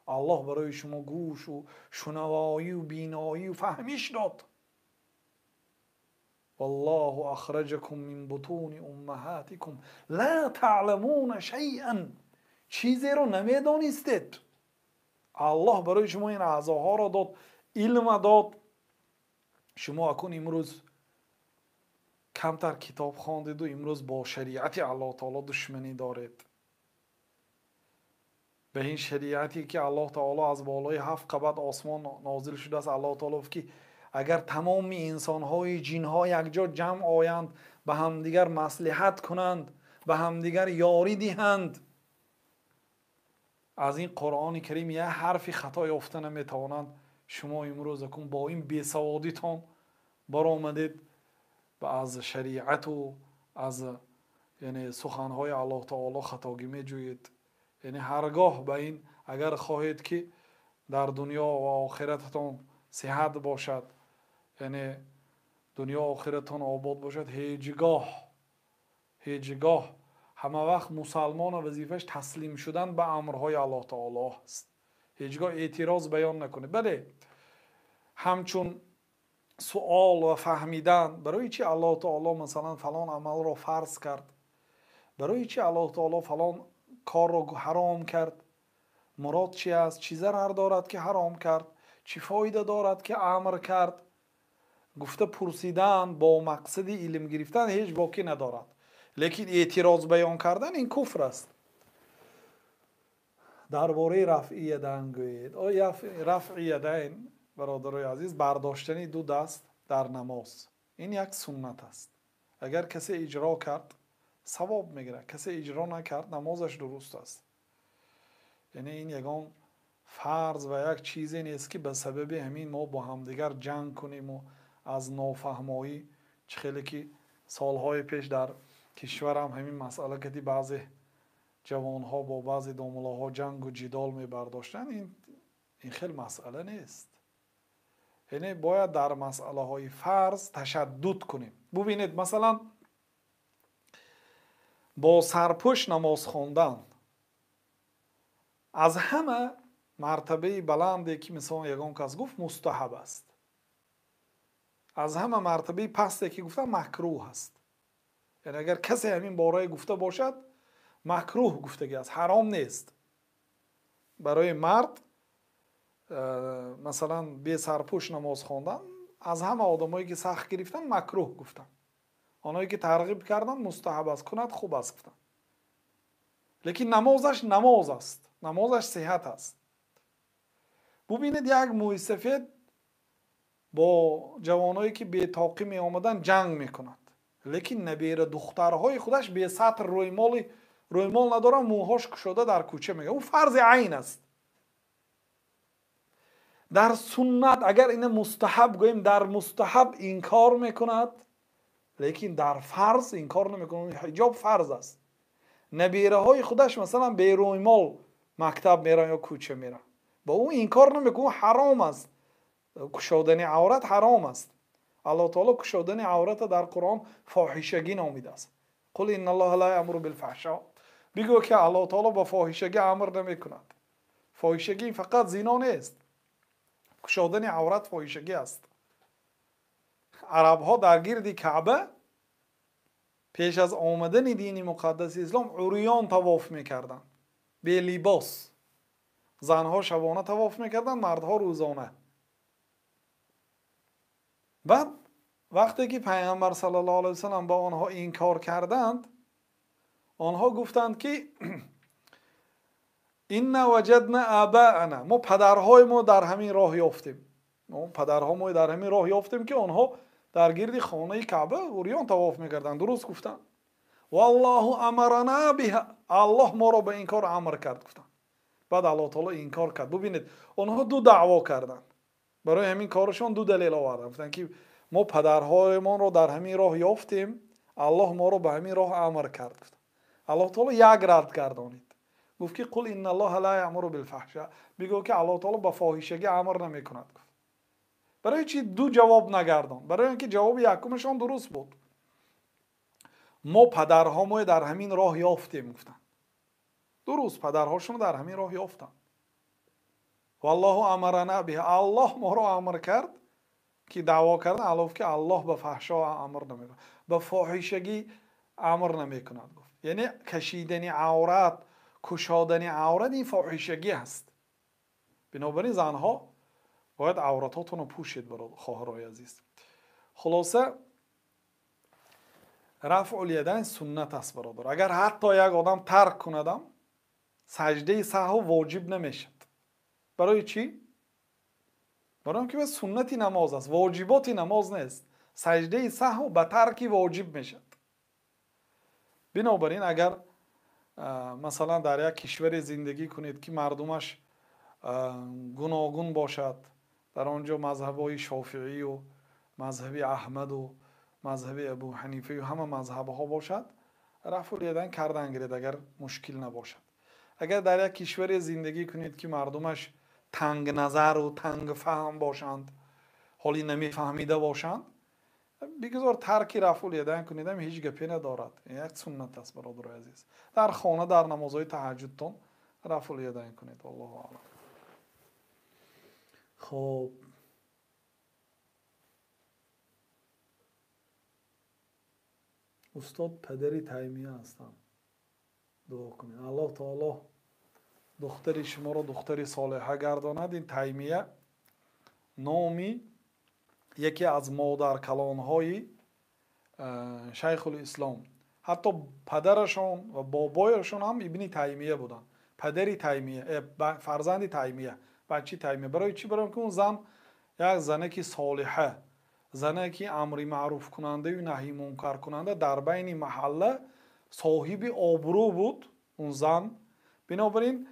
Speaker 1: Аллоҳ барои шумо гӯшу шунавоию биноию фаҳмиш дод. Валлоҳу ахраҷакум мин бутуни уммаҳатикум ла таъламуна шайъан. Чизеро намедонистед. Аллоҳ барои шумо ин аъзоҳоро дод, илма дод. Шумо акун имрӯз камтар китоб хондеду имрӯз бо шариати Аллоҳ таоло душманӣ доред. Ба ин шариате ки Аллоҳ таоло аз болои 7 қабат осмон нозил шудааст, Аллоҳ таоло гуфт ки агар тамоми инсонҳои ҷинҳо якҷо ҷамъ оянд, ба ҳамдигар маслиҳат кунанд, ба ҳамдигар ёрӣ диҳанд, аз ин Қуръони Карим як ҳарфи хато ёфта наметавонанд. Шумо имрӯз акун бо ин бесаводитон баромадед ва аз шариату аз, яъне, суханҳои Аллоҳ таоло хатогӣ меҷӯед. Яъне ҳаргоҳ ба ин агар хоҳед ки дар дунё ва охирататон сиҳат бошад, яъне дунё охиратон обод бошад, ҳеҷ гоҳ ҳама вақт мусалмона вазифааш таслим шудан ба амрҳои Аллоҳ таоло аст. Ҳеҷ гоҳ эътироз баён накунед. Бале, ҳамчун суол ва фаҳмидан, барои чи Аллоҳ таоло масалан фалон амалро фарз кард, барои чи Аллоҳ таоло фалон корро ҳаром кард, мурод чи аст, чӣ зарар дорад ки ҳаром кард, чӣ фоида дорад ки амр кард, гуфта пурсидан бо мақсади илм гирифтан ҳеҷ боке надорад. Лекин эътироз баён кардан ин куфр аст. Дар бораи рафъи ядайн гӯед. Рафъи ядайн, бародарои азиз, бардоштани ду даст дар намоз, ин як суннат аст. Агар касе иҷро кард, савоб мегирад, касе иҷро накард, намозаш дуруст аст. Яъне ин ягон фарз ва як чизе нест ки ба сабаби ҳамин мо бо ҳамдигар ҷанг куниму аз нофаҳмоӣ, чӣ хеле ки солҳои пеш дар кишварам ҳамин масъала кади баъзе ҷавонҳо бо баъзе домулоҳо ҷангу ҷидол мебардоштанд. Ин хел масъала нест. Яъне бояд дар масъалаҳои фарз ташаддуд кунем. Бубинед, масалан, бо сарпӯш намоз хондан аз ҳама мартабаи баланде ки мисол ягон кас гуфт, мустаҳаб аст, аз ҳама мартабаи пасте ки гуфта, макрӯҳ аст. Яъне агар касе ҳамин борае гуфта бошад, макрӯҳ гуфтагӣ аст, ҳаром нест. Барои мард масалан бесарпӯш намоз хондан, аз ҳама одамое ки сахт гирифтанд, макрӯҳ гуфтанд, оное ки тарғиб карданд, мустаҳаб аст, кунад хуб аст гуфтанд. Лекин намозаш намоз аст, намозаш сиҳат аст. Бубинед, як мӯйсафед бо ҷавоное ки бетоқӣ меомаданд ҷанг мекунад, лекин набера духтарҳои худаш бесатр, рӯймол надоранд, мӯҳош кушода дар кӯча мега. Ӯ фарзи айн аст. Дар суннат агар ина мустаҳаб гӯем, дар мустаҳаб инкор мекунад, лекин дар фарз инкор намекунад. Ҳиҷоб фарз аст. Набираҳои худаш масалан берӯймол мактаб мераванд ё кӯча мераванд, ба ӯ инкор намекунад. Ҳаром аст, кушодани аврат ҳаром аст. Аллоҳ таоло кушодани аврата дар Қуръон фоҳишагӣ номидааст. قل إن الله لا يأمر بالفحشاء. Бигӯ ки Аллоҳ таоло ба фоҳишагӣ амр намекунад. Фоҳишагӣ фақат зино нест, кушодани аврат фоҳишагӣ аст. Арабҳо дар гирди Каъба пеш аз омадани дини муқаддаси ислом урён тавоф мекарданд, белибос. Занҳо шабона тавоф мекарданд, мардҳо рӯзона. Баъд вақте ки Пайғамбар саллаллоҳу алайҳи васаллам ба онҳо инкор карданд, онҳо гуфтанд ки إنا وجدنا آباءنا, мо падарҳои мо дар ҳамин роҳ ёфтем, падарҳо мо дар ҳамин роҳ ёфтем ки онҳо дар гирди хонаи Каъба урён тавоф мекарданд. Дуруст гуфтанд. والله أمرنا بها, Аллоҳ моро ба ин кор амр кард, гуфтанд. Баъд Аллоҳ таоло инкор кард. Бубинед, онҳо ду даъво карданд, барои ҳамин корашон ду далел оварданд, гуфтанд ки Мо падарҳоямонро дар ҳамин роҳ ёфтем, Аллоҳ моро ба ҳамин роҳ амр кард. Аллоҳ таоло як рад гардонид. Гуфт ки қул инналлоҳа ла яъмуру билфаҳша. Бигӯ ки Аллоҳ таоло ба фоҳишагӣ амр намекунад. Гуфт. Барои чи ду ҷавоб нагардон? Барои он ки ҷавоби якумашон дуруст буд. Мо падарҳомо дар ҳамин роҳ ёфтем, гуфтанд. Дуруст, падарҳошонро дар ҳамин роҳ ёфтанд. Валлоҳу амарана биҳа. Аллоҳ моро амр кард ки даъво кардан. Аллоҳ ки Аллоҳ ба фаҳшо амр намекунад, ба фоҳишагӣ амр намекунад, гуфт. Яъне кашидани аврат, кушодани аврат ин фоҳишагӣ аст. Бинобар ин занҳо бояд авратҳотонро пӯшед, хоҳарои азиз. Хулоса, рафъул ядайн суннат аст, бародар. Агар ҳатто як одам тарк кунадам, саҷдаи саҳв воҷиб намешавад. Барои чӣ? Барои он ки суннати намоз аст, воҷиботи намоз нест. Саҷдаи саҳв ба тарки воҷиб мешавад. Бинобар ин агар масалан дар як кишваре зиндагӣ кунед ки мардумаш гуногун бошад, дар он ҷо мазҳабҳои шофиию мазҳаби аҳмаду мазҳаби абу ҳанифаю ҳама мазҳабҳо бошад, рафъул ядайн кардан гиред агар мушкил набошад. Агар дар як кишваре зиндагӣ кунед ки мардумаш тангназару тангфаҳм бошанд, ҳоли намефаҳмида бошанд, бигузор тарки рафъул ядайн кунедам, ҳеҷ гапе надорад. Як суннат аст, бародарои азиз. Дар хона дар намозҳои таҳаҷҷудтон рафъул ядайн кунед. Аллоҳу аълам. Хоб, устод падари Таймия ҳастам, дуо кунед. Аллоҳ таоло духтари шуморо духтари солиҳа гардонад. Ин Таймия номи яке аз модаркалонҳои Шайхулислом. Ҳатто падарашон ва бобояшон ҳам ибни Таймия буданд. Падари Таймия, фарзанди Таймия, бачи Таймия. Барои чӣ? Барои ки он зан як занаки солиҳа, занаки амри маъруфкунандаю наҳи мункаркунанда дар байни маҳалла соҳиби обрӯ буд он зан. Бинобар ин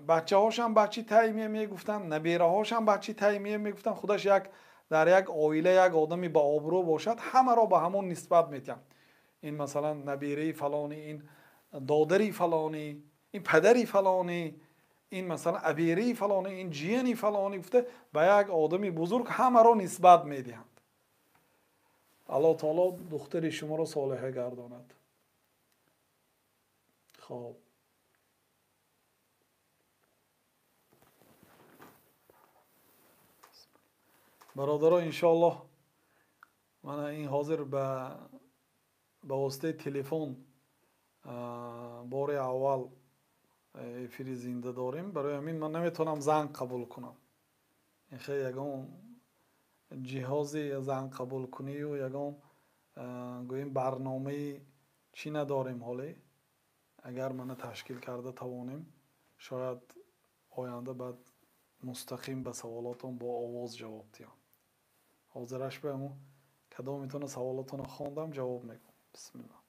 Speaker 1: бачаҳошам бачи Таймия мегуфтанд, набераҳошам бачи Таймия мегуфтанд. Худаш як дар як оила як одами ба обрӯ бошад, ҳамаро ба ҳамон нисбат метиҳанд. Ин масалан набераи фалонӣ, ин додари фалонӣ, ин падари фалонӣ, ин масалан абераи фалонӣ, ин ҷияни фалонӣ гуфта ба як одами бузург ҳамаро нисбат медиҳанд. Аллоҳ таоло духтари шуморо солиҳа гардонад. Хоб, бародаро, иншоаллоҳ мана ин ҳозир ба воситаи телефон бори аввал эфири зинда дорем. Барои ҳамин ман наметавонам занг қабул кунам. Ин хел ягон ҷиҳози занг қабулкунию ягон гӯем барномаи чӣ надорем ҳоле. Агар мана ташкил карда тавонем, шояд оянда баъд мустақим ба саволотон бо овоз ҷавоб диҳам. Ҳозираш ба ҳамун кадометона саволотонро хондам, ҷавоб мегӯям. Бисмиллаҳ.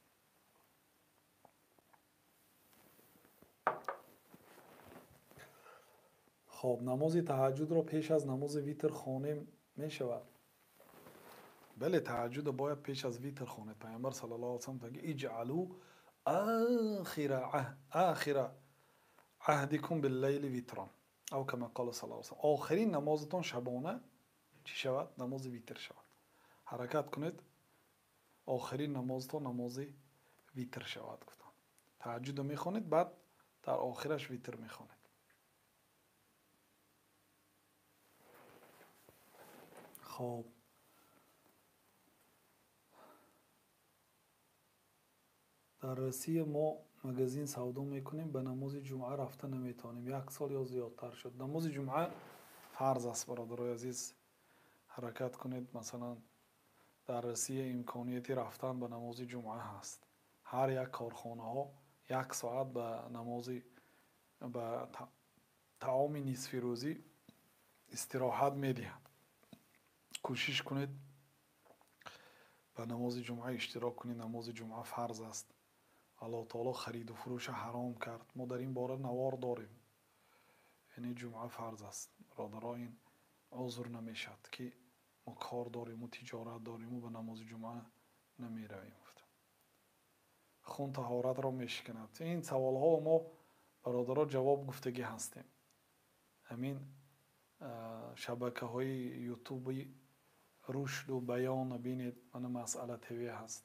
Speaker 1: Хоб, намози таҳаҷҷудро пеш аз намози витр хонем мешавад? Бале, таҳаҷҷудро бояд пеш аз витр хонед. Пайғамбар саллаллоҳу алайҳи васаллам мегӯяд: иҷъалу ахира аҳдикум биллайли витран, ав кама қола саллаллоҳу алайҳи васаллам. Охирин намозатон шабона чӣ шавад? Намози витр шавад. Ҳаракат кунед, охирин намозатон намози витр шавад, гуфтанд. Таҳаҷҷудро мехонед, баъд дар охираш витр мехонед. Хоб, дар Россия мо магазин савдо мекунем, ба намози ҷумъа рафта наметавонем. Як сол ё зиёдтар шуд. Намози ҷумъа фарз аст, бародарои азиз. Ҳаракат кунед, масалан дар Россия имконияти рафтан ба намози ҷумъа ҳаст. Ҳар як корхонаҳо як соат ба намози ба таоми нисфирӯзӣ истироҳат медиҳанд. Кӯшиш кунед ба намози ҷумъа иштирок кунед. Намози ҷумъа фарз аст. Аллоҳ таоло хариду фурӯша ҳаром кард. Мо дар ин бора навор дорем. Яъне ҷумъа фарз аст, бародаро. Ин узр намешавад ки Мо кор дориму, тиҷорат дориму, ба намози ҷумъа намеравем, гуфта. Хун таҳоратро мешиканад. Ин саволҳо мо, бародаро, ҷавоб гуфтагӣ ҳастем. Ҳамин шабакаҳои ютуби рушду баёна бинед, мана Масъала ТВ ҳаст.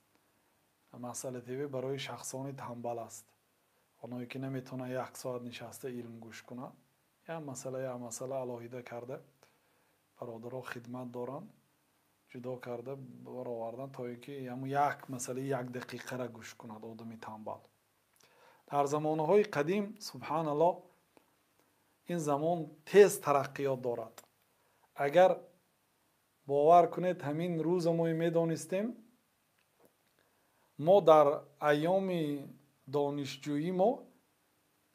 Speaker 1: Масъала ТВ барои шахсони тамбал аст, оное ки наметавонанд як соат нишаста илм гӯш кунанд. Як масъала, як масъала алоҳида карда бародаро хидмат доранд, ҷудо карда баровардан, то ин ки ҳамун як масъалаи як дақиқара гӯш кунад одами тамбал. Дар замонаҳои қадим, субҳаналлоҳ, ин замон тез тараққиёт дорад. Агар бовар кунед, ҳамин рӯза мо медонистем, мо дар айёми донишҷӯӣ мо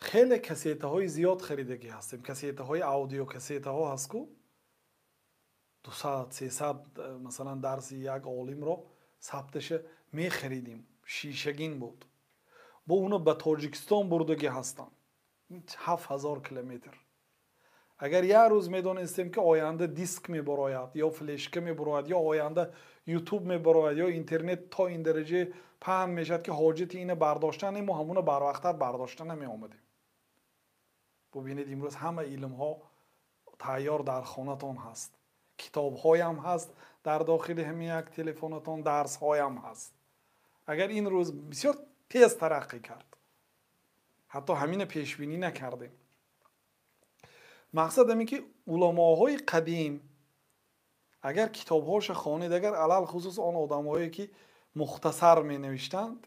Speaker 1: хеле кассетаҳои зиёд харидагӣ ҳастем. Кассетаҳои аудиокассетаҳо ҳаст ку, 200, 300, масалан, дарси як олимро сабташа мехаридим, шишагин буд. Бо уно ба Тоҷикистон бурдагӣ ҳастанд, 7000 километр. Агар як рӯз медонистем, ки оянда диск мебарояд ё флешка мебарояд, ё оянда ютуб мебарояд, ё интернет то ин дараҷа паҳн мешавад, ки ҳоҷати ина бардоштан, мо ҳамуна барвақттар бардошта намеомадем. Бубинед, имрӯз ҳама илмҳо тайёр дар хонатон ҳаст, китобҳоям ҳаст дар дохили ҳамин як телефонатон, дарсҳоям ҳаст. Агар ин рӯз бисёр тез тараққӣ кард, ҳатто ҳамина пешбинӣ накардем. Мақсад ҳамин ки уламоҳои қадим агар китобҳоша хонед, агар алалхусус он одамҳое ки мухтасар менавиштанд,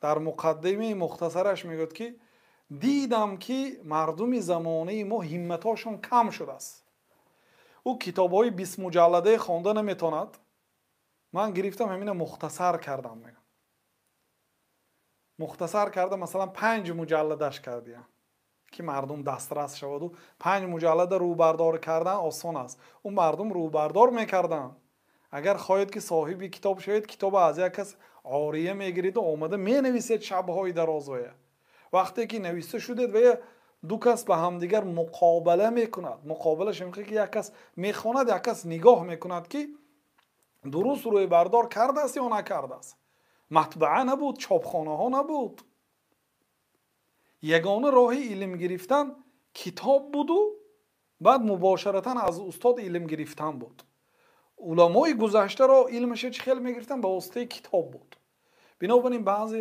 Speaker 1: дар муқаддимаи мухтасараш мегӯяд, ки дидам, ки мардуми замонаи мо ҳимматҳошон кам шудааст. Ӯ китобҳои бистмуҷалладае хонда наметавонад. Ман гирифтам, ҳамина мухтасар кардам, мегӯям. Мухтасар карда, масалан, 5 муҷалладаш кардиям, ки мардум дастрас шаваду 5 муҷаллада рӯбардор кардан осон аст. Ӯ мардум рӯбардор мекарданд. Агар хоҳед, ки соҳиби китоб шавед, китоба аз як кас ория мегириду омада менависед шабҳои дарозвая. Вақте ки нависта шудед, вая ду кас ба ҳамдигар муқобала мекунад. Муқобалаш ин ки як кас мехонад, як кас нигоҳ мекунад, ки дуруст рӯйбардор кардааст ё накардааст. Матбаа набуд, чопхонаҳо набуд. Ягона роҳи илм гирифтан китоб буду, баъд мубошаратан аз устод илм гирифтан буд. Уламои гузаштаро илмаша чӣ хел мегирифтан? Ба воситаи китоб буд. Бинобар ин баъзе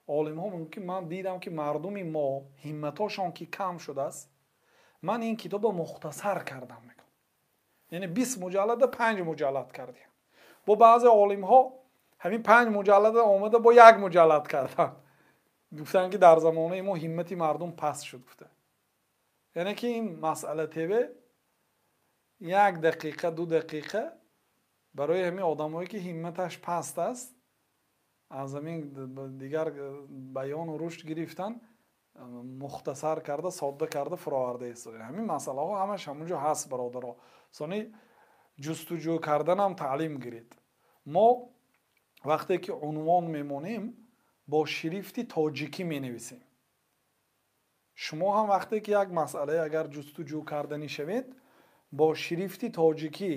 Speaker 1: олимҳо мумкин, ман дидам, ки мардуми мо ҳимматошон ки кам шудааст, ман ин китобро мухтасар кардам, мегӯям. Яъне 20 муҷаллада 5 муҷаллад кардем. Бо баъзе олимҳо ҳамин 5 муҷаллада омада бо як муҷаллад карданд. Гуфтанд, ки дар замонаи мо ҳиммати мардум паст шуд, гуфта. Яъне ки ин Масъала ТВ як дақиқа, 2 дақиқа барои ҳамин одамое ки ҳимматаш паст аст, аз ҳамин дигар баёну рушд гирифтан, мухтасар карда, содда карда фуроварда истода. Ҳамин масъалаҳо ҳамаш ҳамунҷо ҳаст, бародаро. Сони ҷустуҷӯ карданам таълим гиред. Мо вақте ки унвон мемонем, бо шрифти тоҷикӣ менависем. Шумо ҳам вақте ки як масъалае агар ҷустуҷӯ карданӣ шавед, бо шрифти тоҷикӣ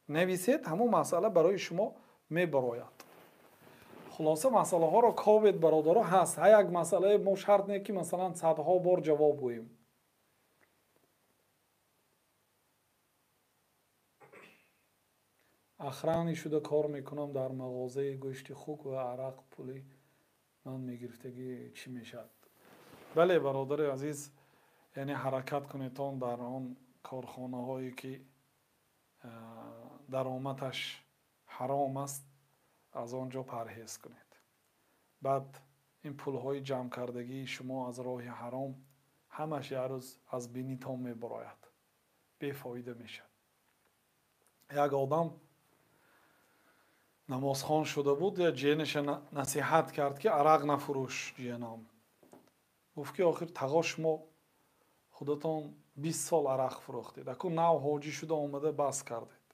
Speaker 1: нависед, ҳамон масъала барои шумо мебарояд. Хулоса, масъалаҳоро ковед, бародаро, ҳаст. Ҳар як масъалае мо шарт не, ки масалан садҳо бор ҷавоб гӯем. Охрани шуда кор мекунам дар мағозаи гӯшти хук ва арақ, пули ман мегирифтагӣ чӣ мешавад? Бале, бародари азиз, яъне ҳаракат кунедтон дар он корхонаҳое ки даромадаш ҳаром аст, аз он ҷо парҳез кунед. Баъд ин пулҳои ҷамъкардагии шумо аз роҳи ҳаром ҳамаш як рӯз аз бинитон мебарояд, бефоида мешавад. Як одам намозхон шуда буд, я ҷиенаша насиҳат кард, ки арақ нафурӯш, ҷиенам. Гуфт, ки охир тағо, шумо худатон 20 сол арақ фурӯхтед, аку нав ҳоҷӣ шуда омада бас кардед.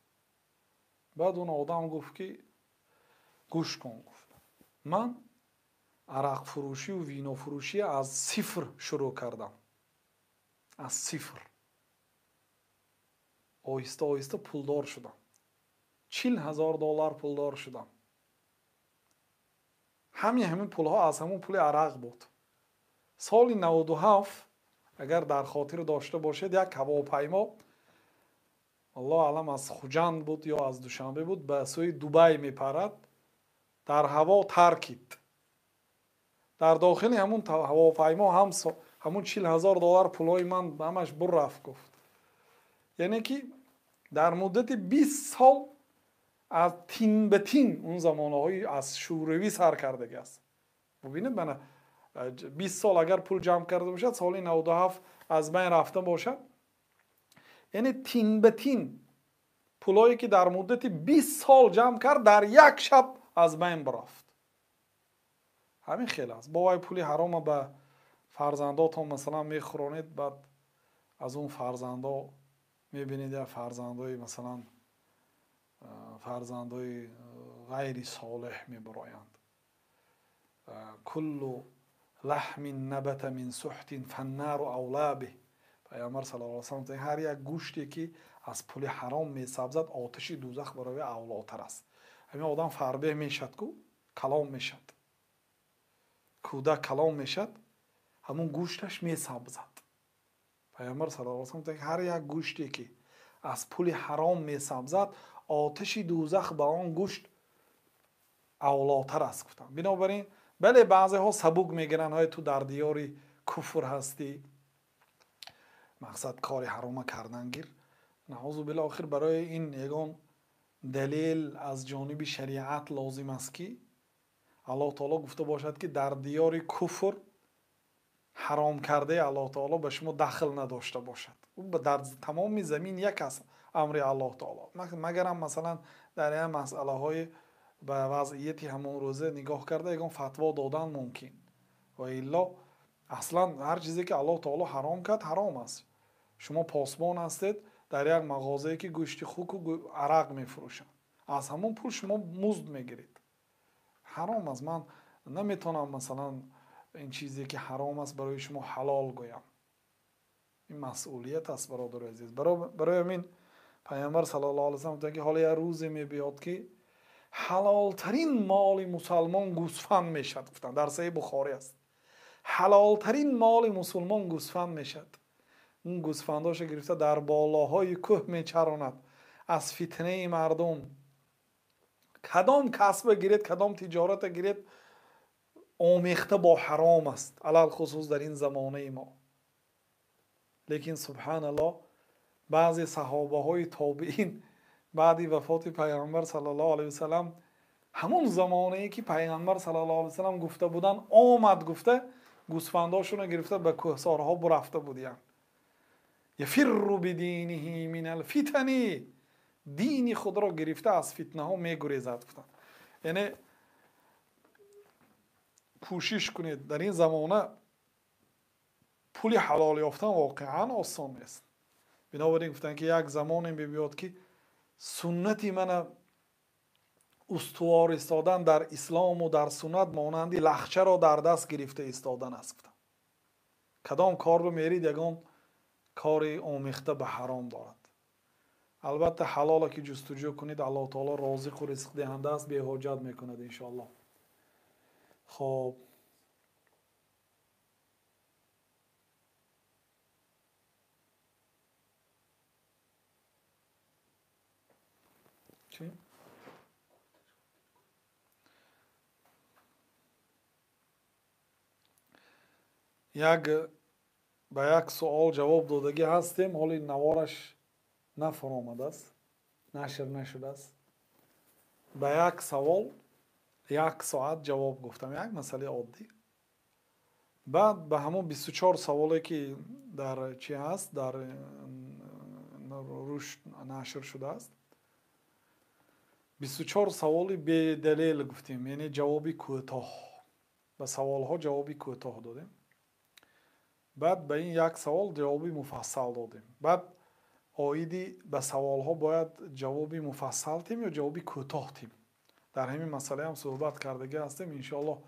Speaker 1: Баъд он одам гуфт, ки гӯш кун, гуфт, ман арақфурӯшию винофурӯшӣ аз сифр шурӯъ кардам, аз сифр оҳиста оҳиста пулдор шудам. 40 000 доллар пулдор шудам. Ҳамин пулҳо аз ҳамун пули арақ буд. Соли 97, агар дар хотир дошта бошед, як ҳавопаймо, Аллоҳ аълам, аз Хуҷанд буд ё аз Душанбе буд, ба сӯи Дубай мепарад, дар ҳаво таркид. Дар дохили ҳамун ҳавопаймо ҳам ҳамун 40 000 доллар пулҳои ман ҳамаш бур рафт, гуфт. Яъне ки дар муддати 20 сол аз тин ба тин, он замонаҳои аз Шӯравӣ сар кардагӣ аст. Бубинед, мана, 20 сол агар пул ҷамъ карда бошад, соли 97 аз байн рафта бошад. Яъне тин ба тин пулое ки дар муддати 20 сол ҷамъ кард, дар як шаб аз байн бирафт. Ҳамин хел аст. Бо вай пули ҳарома ба фарзандотон, масалан, мехӯронед, баъд аз он фарзандо мебинед, як фарзандои, масалан, фарзандои ғайри солеҳ мебароянд. كل لحم نبت من سحت فالنار أولى به. Пайғамбар саллаллоҳу алайҳи васаллам: ҳар як гӯште ки аз пули ҳаром месабзад, оташи дӯзах барои авлотар аст. Ҳамин одам фарбеҳ мешад ку, калон мешад, кӯдак калон мешад, ҳамун гӯшташ месабзад. Пайғамбар саллаллоҳу алайҳи васаллам: ҳар як гӯште ки аз пули ҳаром месабзад, оташи дӯзах ба он гӯшт авлотар аст, гуфтанд. Бинобар ин, бале, баъзеҳо сабук мегиранд: ҳой, ту дар диёри куфр ҳастӣ, мақсад кори ҳарома кардан гир. Наъузу биллоҳ. Охир барои ин ягон далел аз ҷониби шариат лозим аст, ки Аллоҳ таоло гуфта бошад, ки дар диёри куфр ҳаром кардаи Аллоҳ таоло ба шумо дахл надошта бошад. Дар тамоми замин як аст амри Аллоҳ таоло. Магарам, масалан, дар як масъалаҳои ба вазъияти ҳамон рӯза нигоҳ карда, ягон фатво додан мумкин. Ва илло, аслан, ҳар чизе ки Аллоҳ таоло ҳаром кард, ҳаром аст. Шумо посбон ҳастед дар як мағозае, ки гӯшти хуку арақ мефурӯшанд, аз ҳамон пул шумо музд мегиред, ҳаром аст. Ман наметавонам, масалан, ин чизе ки ҳаром аст, барои шумо ҳалол гӯям. Ин масъулият аст, бародари азиз. Барои ҳамин Пайғамбар саллаллоҳу алайҳи васаллам гуфтанд, ки ҳоло як рӯзе мебиёд, ки ҳалолтарин моли мусалмон гӯсфанд мешавад, гуфтанд. Дар Саҳиҳи Бухорӣ аст. Ҳалолтарин моли мусулмон гӯсфанд мешавад. Он гӯсфандоша гирифта, дар болоҳои кӯҳ мечаронад аз фитнаи мардум. Кадом касба гиред, кадом тиҷората гиред, омехта бо ҳаром аст, алалхусус дар ин замонаи мо. Лекин, субҳаналлоҳ, баъзе саҳобаҳои тобиин баъди вафоти Пайғамбар саллаллоҳу алайҳи васалам, ҳамон замонае ки Пайғамбар саллаллоҳу алайҳи васалам гуфта буданд омад гуфта, гӯсфандошонро гирифта, ба кӯҳсорҳо бурафта будиянд. يفر بدينه من الفتن, дини худро гирифта, аз фитнаҳо мегурезад, гуфтанд. Яъне кӯшиш кунед. Дар ин замона пули ҳалол ёфтан воқеан осон нест. Бинобар ин гуфтанд, ки як замоне мебиёд, ки суннати мана устувор истодан дар ислому дар суннат монанди лахчаро дар даст гирифта истодан аст, гуфтанд. Кадом корро мерид, ягон кори омехта ба ҳаром дорад. Албатта, ҳалола ки ҷустуҷӯ кунед, Аллоҳ таоло розиқу ризқдиҳанда аст, беҳоҷат мекунад, иншоаллоҳ. Хоб, чӣ? Як ба як суол ҷавоб додагӣ ҳастем, ҳоли навораш нафаромадааст, нашр нашудааст. Ба як савол як соат ҷавоб гуфтам, як масъалаи оддӣ. Баъд ба ҳамон 24 саволе ки дар чи ҳаст, дар рушд нашр шудааст, 24 саволи бедалел гуфтем, яъне ҷавоби кӯтоҳ, ба саволҳо ҷавоби кӯтоҳ додем. Баъд ба ин як савол ҷавоби муфассал додем. Баъд оиди ба саволҳо бояд ҷавоби муфассал тем ё ҷавоби кӯтоҳ тем, дар ҳамин масъалаам суҳбат кардагӣ ҳастем. Иншоаллоҳ,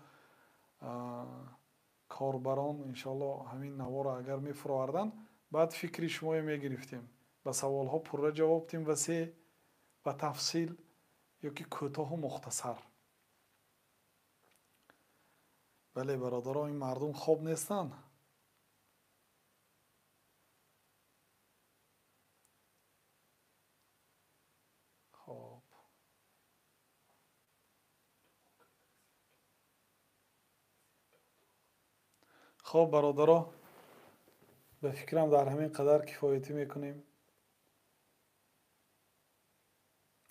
Speaker 1: корбарон, иншоаллоҳ, ҳамин наворо агар мефуроварданд, баъд фикри шумое мегирифтем: ба саволҳо пурра ҷавоб тем, васеъ ба тафсил. Ё ки кӯтоҳу мухтасар. Бале, бародарон, ин мардум хоб нестанд. Хоб, хоб, бародаро, ба фикрам дар ҳамин қадар кифоятӣ мекунем.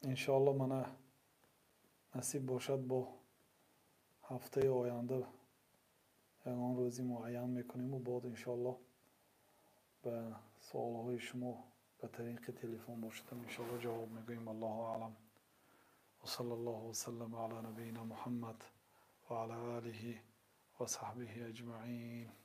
Speaker 1: Иншоалло, мана насиб бошад, бо ҳафтаи оянда ягон рӯзи муайян мекуниму бод иншоалло ба суолҳои шумо ба тариқи телефон бошадам, иншоалло, ҷавоб мегӯем. Аллоҳу аълам. وصلى الله وسلم على نبينا محمد وعلى آله وصحبه أجمعين.